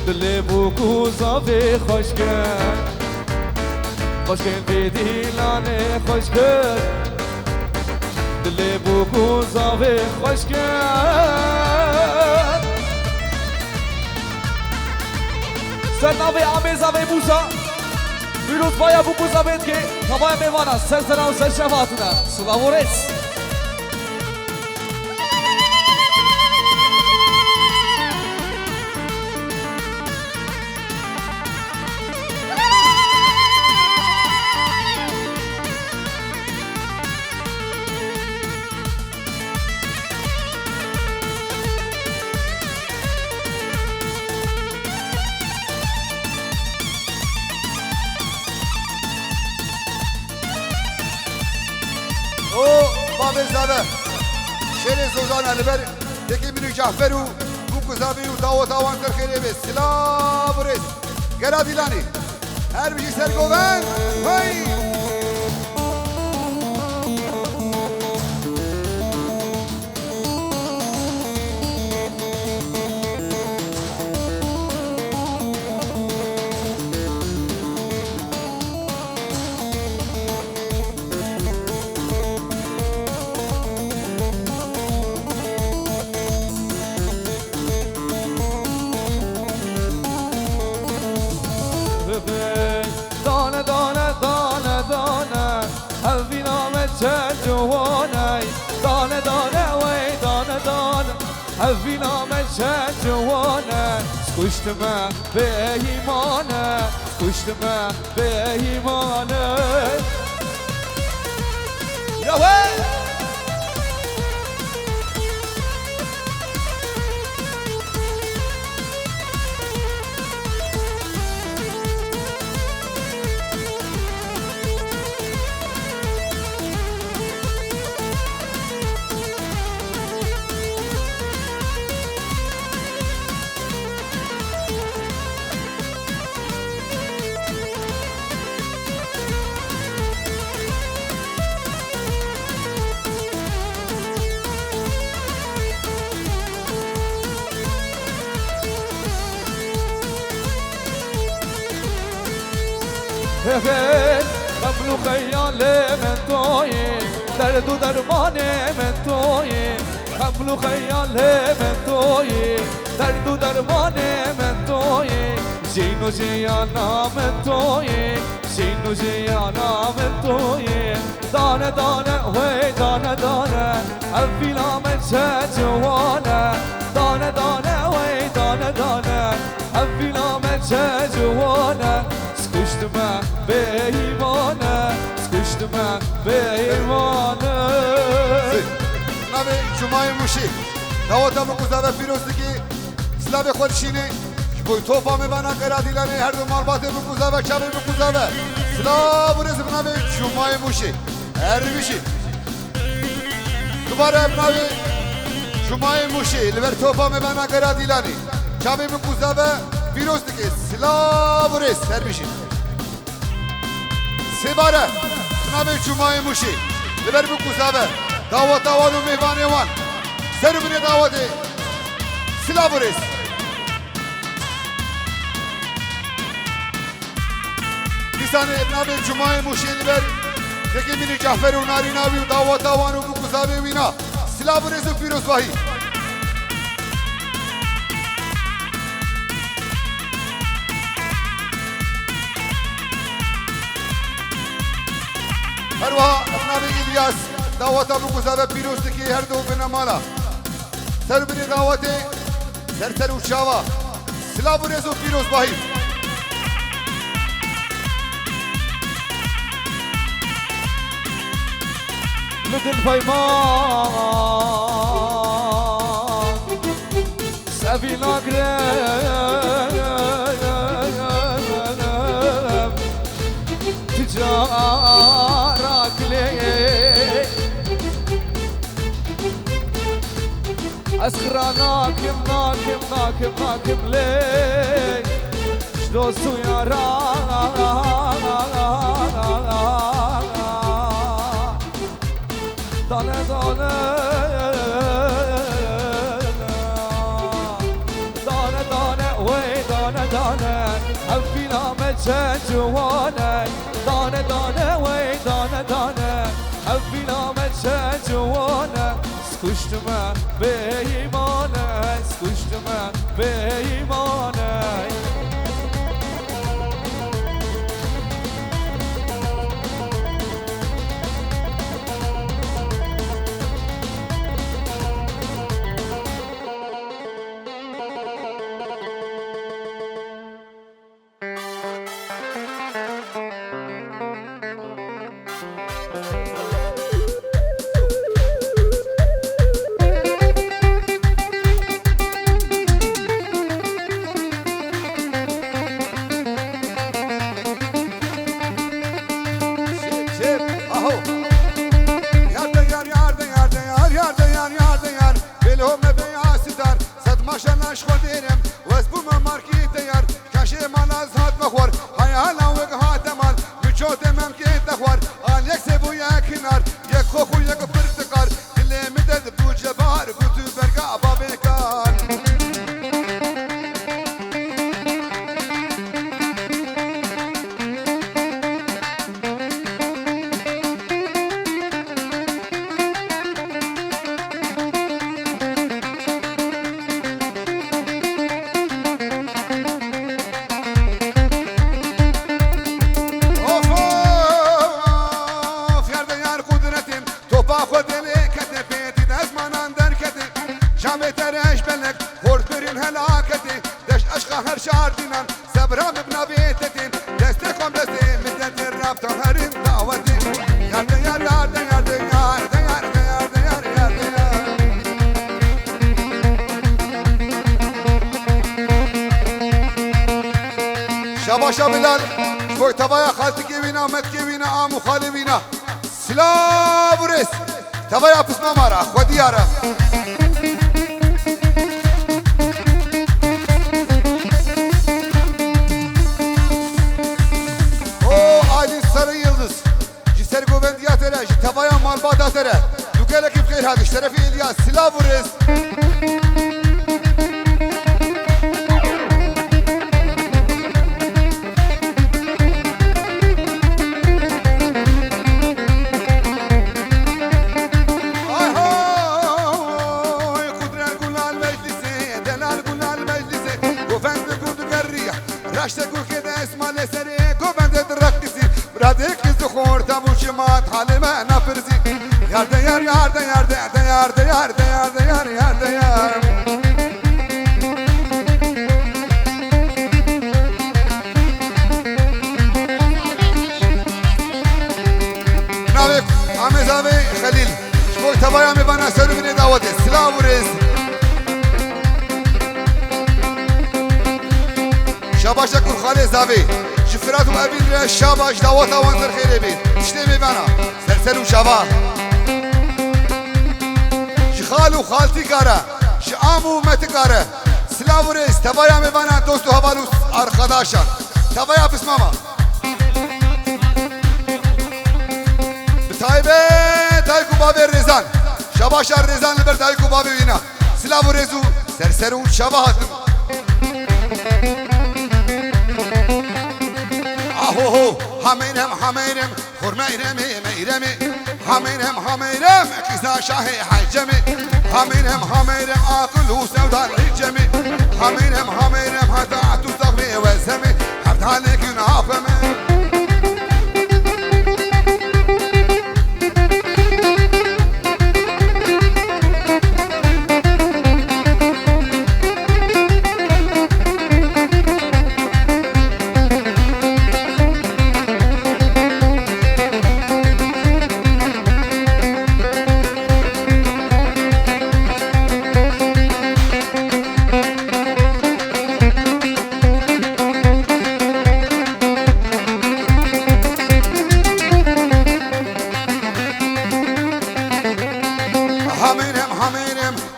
dilê bûk û zavê xweşkin. Xweşkin vê dîlanê xweşkin, dilê bûk û zavê xweşkin. Ser navê amê zavê bûza, pîrozbaya bûk û zavê dike, tavaya mêvana, ser sera û ser şeva tune. Silav û rêz. O bavê zave. Şêrê Zozan e li ber Yekê Mînû Cafer û bûk û zavê û daweta wan qirxêrê be. Silav û rêz. Gera Dîlanê. Her bijî sergovend. Hey! Dane, dane, dane, dane, ev vîna me çend ciwan e. Dane, dane, wey, dane, dane, ev vîna me çend ciwan e. Kuştime bêhîmane, kuştime bêhîmane. Ya wey! Hey, hey, xeml û xeyalê min to yî, derd û dermanê min to yî. Xeml û xeyalê min to yî, derd û dermanê min to yî. Jîn û jiyana min to yî, jîn û jiyana min to yî. Dane dane, wey dane dane, ev vîna me çe ciwan e. Dane dane, wey dane dane, ev vîna me çe ciwan e. Kuştime bêhîmane, kuştime bêhîmane. Navê Cumayê Mûşê, daweta bûk û zave pîroz dikî, silavê xwe dişînê, ji bo topa mêvana Gera Dîlanê, her du malbatê bûk û zave, çavê bûk û zave. Silav û rêz bi navê Cumayê Mûşê. Her bijî. Dubare bi navê Cumayê Mûşê, li ber topa mêvana Gera Dîlanê, çavê bûk û zave pîroz dike. Silav û rêz, her bijî. Sêbare, bi navê Cumayê Mûşê, li ber bûk û zave, daweta wan û mêvanê wan. Ser û binê dawetê, silav û rêz. Dîsanê bi navê Cumayê Mûşê li ber Yekê Mînî Cafer û Narîna wî û daweta wan û bûk û zavê wîna. Silav û rêz û pîrozbahî. Her wiha bi navê Îlyas daweta bûk û zave pîroz dikî her du binemala. Ser û binê dawetê, ser ser û çava. Silav û rêz û pîrozbahî. Li dil peyman. Vîna girem, tu carak lê. Ez xira nakim, nakim, nakim, nakim lê. Ji dost û yaran. Dane dane, dane dane, wey dane dane, ev vîna me çend ciwan e. Dane dane, wey dane dane, ev vîna me çend ciwan e. Ez kuştime bêîman e, ez kuştime bêîman e. Şip, şip, aho. Yar de yar, yar de yar de yar, yar de yar, yar de yar. Belo me be ya sitar, sed maşallah ji xwe dêrim. Wez bû me markî teyar, kaşê mala ez hat me xwar. Hayala wek hate mal, mi çotê memkê te xwar. Al yek se bû yek hinar, yek xwe xwe yek pirtikar. Dilê min te dibû cebar, bû tu berga bavê kar. Of, of, yar de yar qudretin, topa xwe delê kete pêtî dezmanan derkete. Camê te reş belek, xort birin helakete. Deş eşqa her şar dinan, sebra min bi navê te tên. Destê xwe bi destê min de tê, rabta herin dawetê. Yar de yar, yar de yar de yar de yar de yar de yar de yar. Şabaşa Bilal, ji bo tevaya xaltikê wîna, metkê wîna, am û xalê wîna. Silav û rêz. Tevaya pismama re, xwedî ya re. O Aydin Sarı Yıldız. Ji sergovendiya te re, ji tevaya malbata te re. Tu gelekî bi xêr hatî, ji terefê Îlyas. Silav û rêz. Ay hoy, Qudret Gulal Meclisi, Delal Gulal Meclisi, govend bi gund geriya, raşte gurkê de esma lê serê, govendê di reqisî, bira dê qîz di xorta bû çima talê me napirsî. Yar de yar, yar de yar de, de yar de yar, de yar de yar, yar de yar. Navê Amê Zavê Xelîl. Ji bo tevaya mêvana ser û binê dawetê. Silav û rêz. Şabaşa Kurxalê Zavê. Ji Firat û Evîn re şabaş, daweta wan ser xêrê bê. Tiştê mêvana. Ser ser û çava. Ji xal û xaltîka re. Ji am û metika re. Silav û rêz, tevaya mêvana, dost û heval û arkadaşan. Tevaya pismama. Bi taybet dayik û bavê Rêzan. Şabaşa Rêzan li ber dayik û bavê wîna. Silav û rêz û ser ser û çava hatin. Ahoho, hameyrem, hameyrem. Xur meyremê, meyremê. Hameyrem, hameyrem, qîza şahê hecemê. Hameyrem, hameyrem, aqil û sewda rîcemê. Hameyrem, hameyrem, heta tu saxvê wezemê. Hevdalê gün afemê.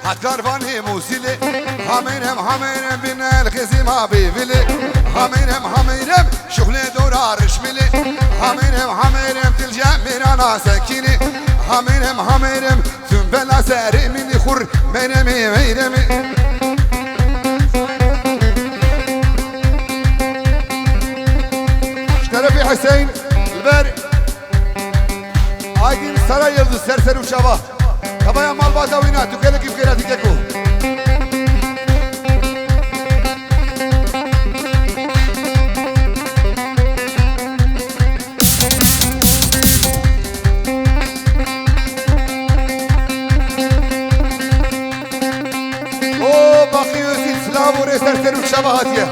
Hat karvanê Mûsilê, hameyrem, hameyrem, bin el xizîma bêvilê. Hameyrem, hameyrem, şuxlê dora rişmilê. Hameyrem, hameyrem, dilce mêrana sekînê. Hameyrem, hameyrem, tüm bela serê min xur, meyremê, meyremê. Ji terefê Hüseyin, li ber Aydin Sara Yıldız, ser ser û çava. Tavaya malbata wîna, tu gelekî bi xêratî keko. O Baqî Özî, silav û rê, ser ser û çava hatiye.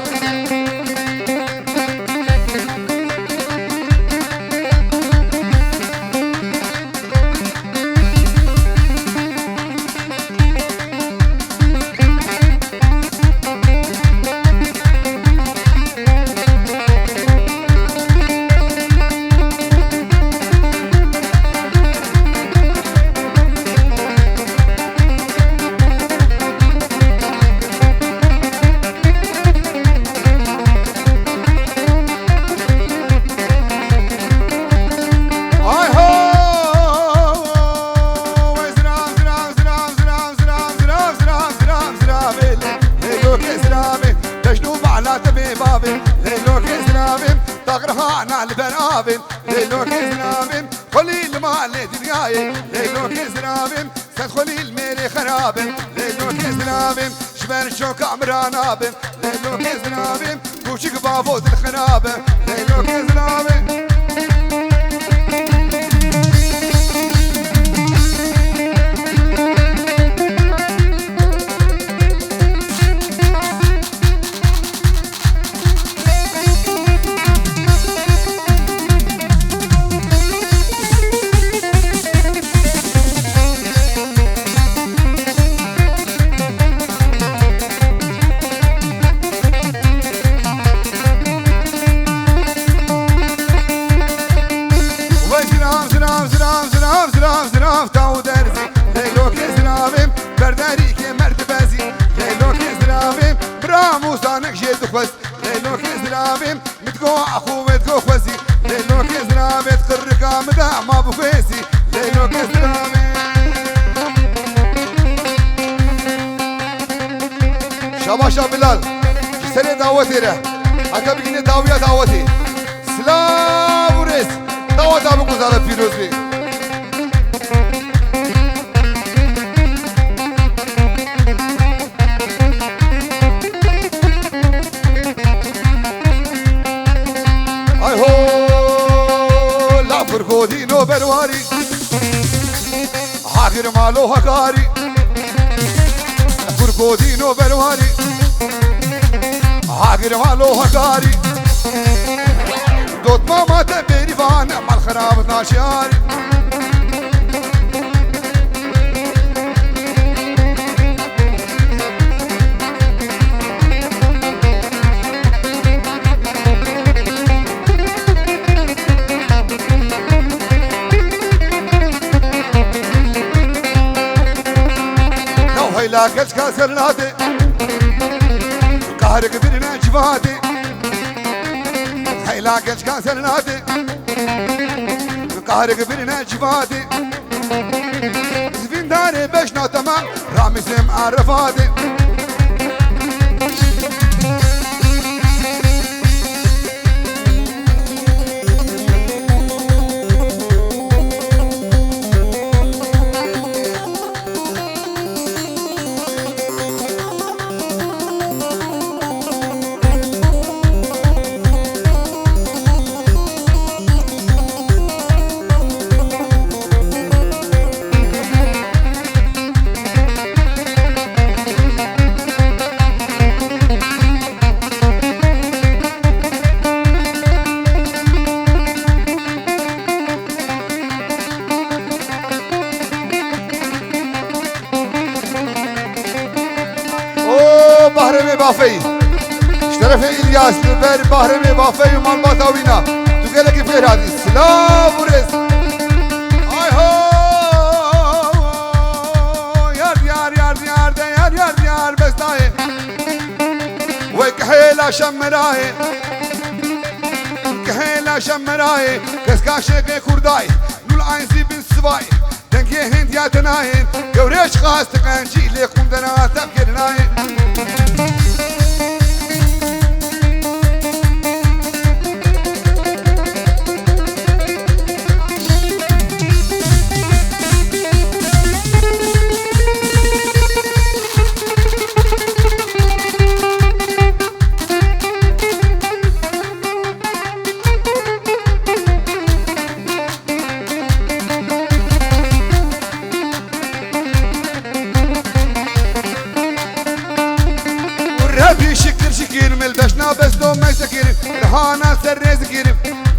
Ay ho! Zirav, zirav, zirav, ziravê lê, lê lokê ziravê, Mecnû bala te bê bavê, lê lokê ziravê, taxir hana li ber avê, lê lokê ziravê, xwelî li malê dinyayê, lê lokê ziravê, sed xwelî li mêrê xerabê, lê lokê ziravê, ji ber çoka min ranabê, lê lokê ziravê, kûçik bavo dil xirabe, lê lokê ziravê. Vay zirav, zirav, zirav, zirav, zirav, zirav, taw derzî. Leylo ke ziravê, berderî ke merd bezî. Leylo ke ziravê, bira Mûsa nek jê dixwest. Leylo ke ziravê, min digo axû wê digo xwezî. Leylo ke ziravê, qirrika min de ma bixwêzî. Leylo ke ziravê. Şabaşa Bilal, ji serê dawetê re. Heta bigihîne dawiya dawetê. Silav û rêz. Daweta biguzare pîroz bê. Ay ho, la furgodîno berwarî. Hagir malo Hakarî. Furgodîno berwarî. Hagir malo Hakarî. Dotma ma te berîvan, mal xirab naşiyarî. Heyla keçka ser nade, kahrik birine civade. Heyla keçka ser nade, kahrik birine civade. Zivîndarê beşna temam, ramîsim arefade. O Bahremê Bafeyî. Ji terefê Îlyas li ber Bahremê Bafeyî û malbata wîna. Tu gelekî fêr hatî. Silav û rêz. Ay ho! Yar, yar, yar, yar, Şemerayê, kehê la şemerayê, keska şêkê kurdayê, lûl eyn zî bin sivayê, dengê hêndiya tenayê, gewrê çiqas diqencî, lê qundena tevgerinayê. Rebî şikir şikir, milbeşna besto meksekir, rihana ser rêzikir,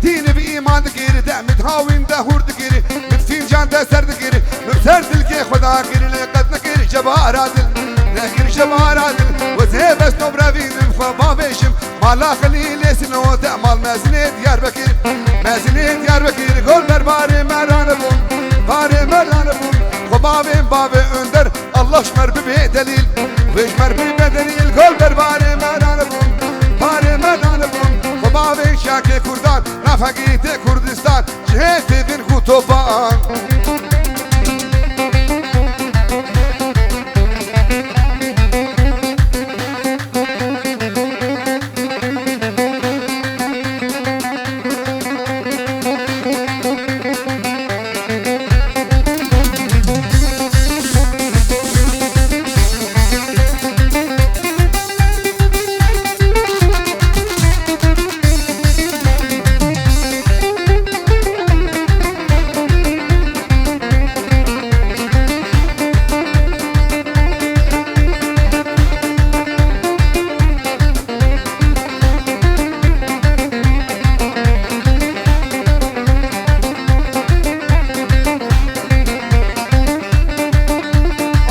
dîni bi îman dikir, demit hawîn de hûr dikir, mit fîncan de ser dikir, mit ser dilkê xweda kir, lê qet nekir jebara dil, nekir jebara dil, wezê besto brevînim xwe bavêjim, mala Xelîlê Sino te mal mezinê Diyarbekir, mezinê Diyarbekir, gol ber barê me ranebûn, barê me ranebûn, xwe bavên bavê Önder, Allah ji me re bibe delîl, wê ji me re bibe delîl, gol ber barê me nanebûn, barê me nanebûn, xwe bavê şakê Kurdan, nafegî tê Kurdistan, cihê tê bin ku topan.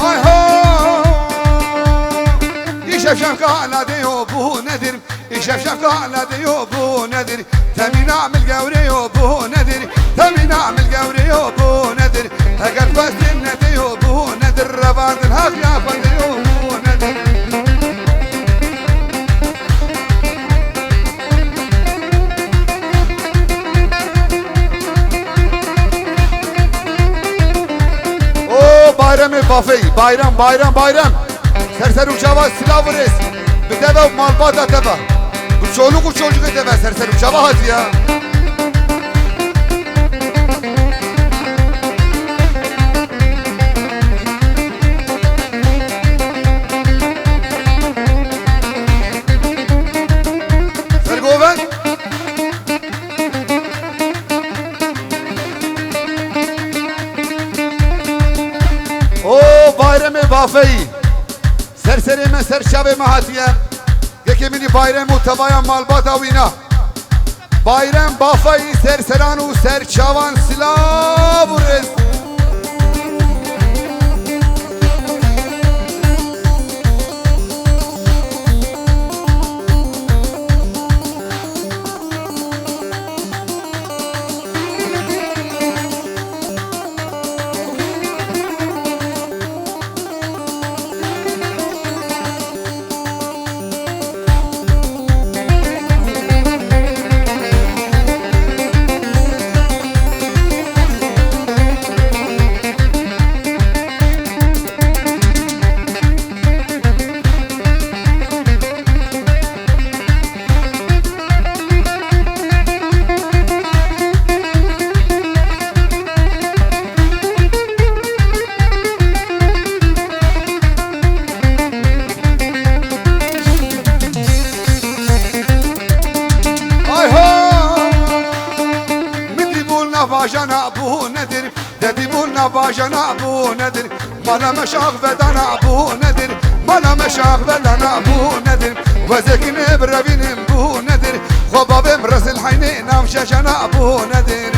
Ay ho! Îşev şevka ladê yo bu nedir? Îşev şevka ladê yo bu nedir? Temîna mil gewrê yo bu nedir? Temîna mil gewrê yo bu nedir? Eger xwestin nedê yo bu nedir? Revandin heq ya xwendê yo bu nedir? O Bayremê Bafeyî, Bayrem, Bayrem, Bayrem. Ser ser û çava silav û rêz. Bi deve û malbata te ve. Bi çoluk û çocukê te ve ser ser û çava hatiye. Sergovend. O Bayremê Bafeyî. Ser serê me, ser çavê me hatiye. Yekê min î Bayrem û tevaya malbata wîna. Bayrem Bafeyî ser seran û ser çavan silav û rêz. Ay ho! Min dîbûn navajana bû nedir, dedîbûn navajana bû nedir, mala me şax vedana bû nedir, mala me şax vedana bû nedir, wezekine birevînim bû nedir, xwe bavêm rezil heynê nav şeşana bû nedir.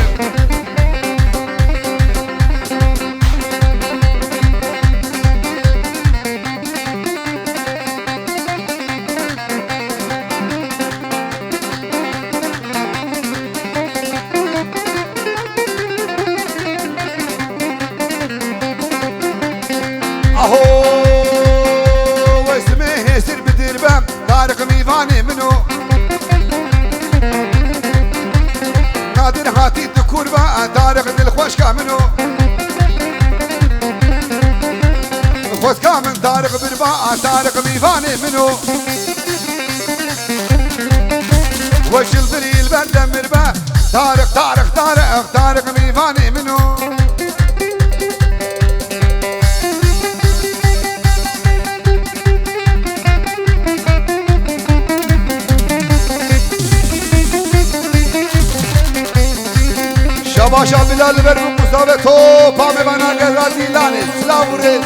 Aho, wesmê hêsir bidir be, Tarık Mîvan. Anê min o. Nadir hatî di kurba, Tariq dilxweşka min o. Xwezka min Tariq birba, Tariq mîvanê min o. Weşil birî li ber demir be, Tariq, Tariq, Tariq, Tariq mîvanê min o. Şabaşa Bilal li ber min Musa ve topa mêvana gera Dîlanê. Silav û rêz.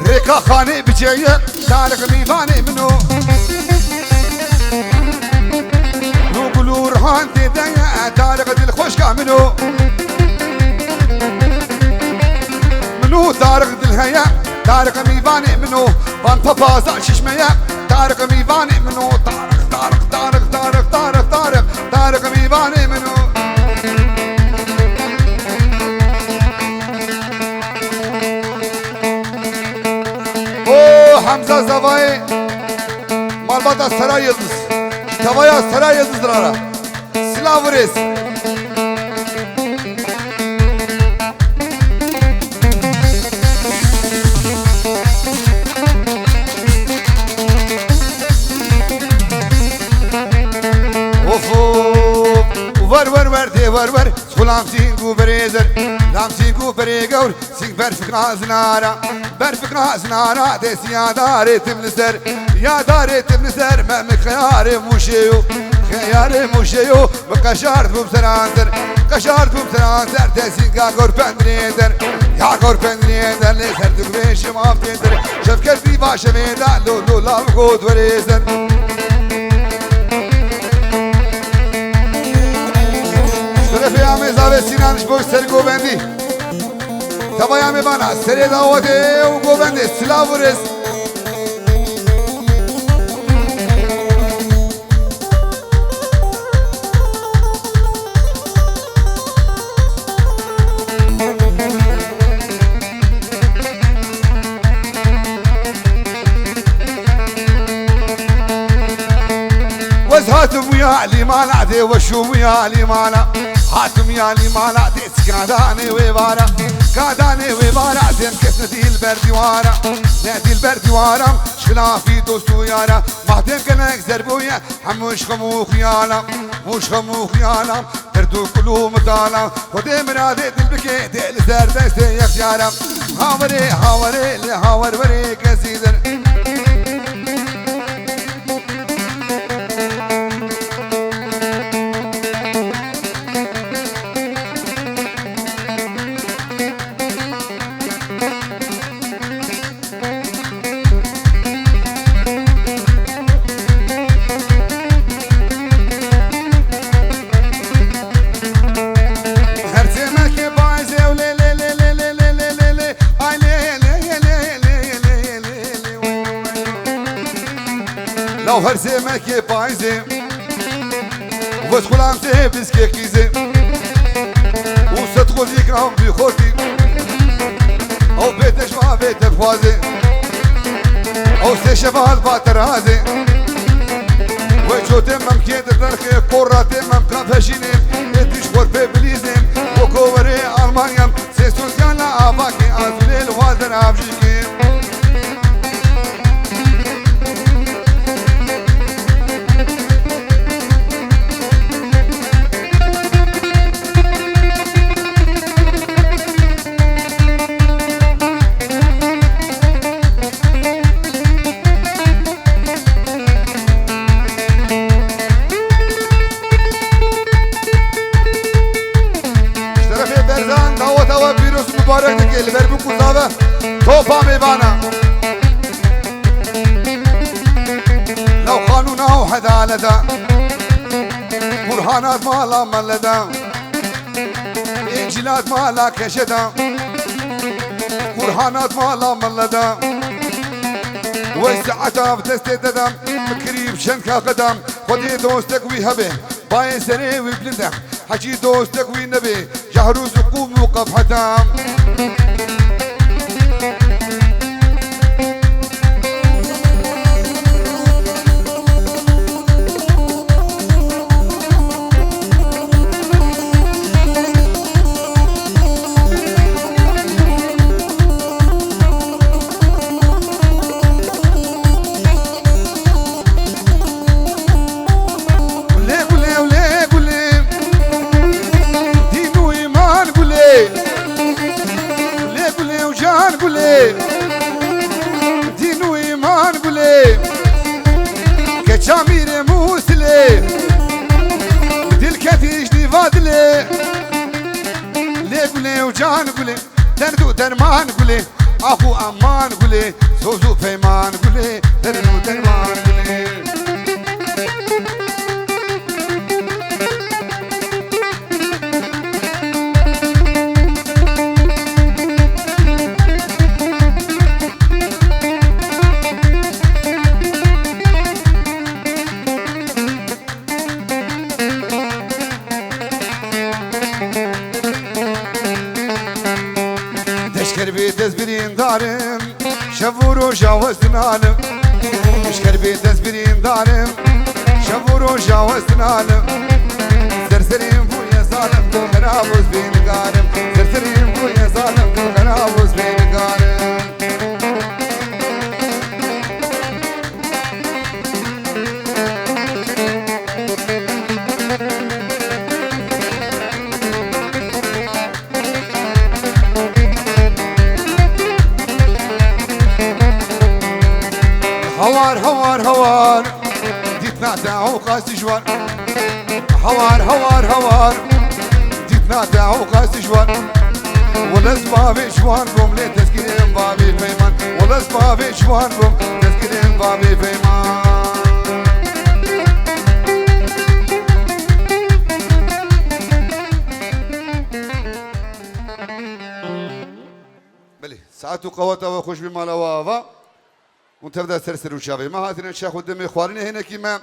Rêka xanê biceye, Tariq mîvanê min o. Nû gul û rihan tê de ye, Tariq dilxweşka min o. Min û Tariq dil heye, Tariq mîvanê min o. Van papaza şişme ye, Tariq mîvanê min o. Tariq, Tariq, Tariq, Tariq, Tariq, Tariq, Tariq mîvanê min o. O Hemza Zavayê malbata Sera Yildiz. Tevaya Sera Yildiz rara. Silav û rêz. Of, of. Wer, wer, wer, dê wer, wer. Xulam sîng û berê zer. Lam sîng û berê gewr. Sîng ber fikra zinara. Ber fikra zinara. Dê siya darê tim li ser. Ya darê tim li ser. Me, me xeyarê mûşê yo. Xeyarê mûşê yo. Bi qeşart bûm seranser, qeşart bûm seranser, te sînga gor pendrê der, ya gor pendrê der, lê ser tu gurê şim avdê der, şevket dîva şevê da, lo, lo, lav got werê ser. Şerefê amê zavê Sînan ji bo ser govendî. Tevaya me bana, serê dawetê û govendê, silav û rêz. Wez hatim ya limana de, weşum ya limana. Hatim ya limana de, kadanê wê vara. Kadanê wê vara, dem kes ne dilber diwara. Ne dilber diwaram, şilafî dost û yara. Mahdem gelek zer bûye, hemû ji xem û xiyala, hemû ji xem û xiyala, derd û kul û mitala. Xwedê miradê dil bike, dê li ser destê yextiyara. Hawerê, hawerê, li hawer werê kesî dir. Her têmekê bayzê û lê, lê, lê, ay lê, lê, lê. Law her têmekê bayzê. Wet xulam tê bizkê qîzê. Û sed xozîk am bi xortî. Ew bê te ji ma bê te bixwazê. Ew sê şeval va te razê. Wê çotê memkê di derxê kor ra tê memka peşînê. Ê tîş xor pê bilîzê. Weko werê Almanyam. Sê sosyala avakê azulê li wazer avjîkê. Şerefê Berzan daweta we pîroz û mubarek dike, li ber bûk û zave topa mêvana. Law qanûna û hedaleta, Burhanat mala melleda, Încîlat mala keşeda, Burhanat mala melleda. Wey saeta bi destê te de, min kirî bi şenka qedem. Xwedê dostek wî hebe, bayê serê wî bilind e. Hecî dostek wî nebe, jehrûz û qûm û qebhete. Gulê, gulê, gulê, gulê. Dîn û îman gulê. Gulê, gulê û can gulê. Dîn û îman gulê. Keça mîrê Mûsilê. Dil ketî ji dîva dilê. Lê gulê û can gulê. Derd û derman gulê, ax û eman gulê, soz û peyman gulê, derd û derman gulê. Deşker bê dest birîndarim, şev û roja we zinalim. Deşker bê dest birîndarim, şev û roja we zinalim. Serserîm bûye zalim, tu xerab û zbînikarim. Serserîm bûye zalim, tu xerab û zbînikarim. Hawar, hawar, hawar. Dîtina te ew qas dijwar. Hawar, hawar, hawar. Dîtina te ew qas dijwar. Wele ez bavê ciwan bûm, lê destgirên bavê peyman. Wele ez bavê ciwan bûm, destgirên bavê peyman. Belê, saet û qeweta we xweş bê, mala we ava. Hûn tev de ser ser û çavê me hatine çax û demê xwarinê hênekî me.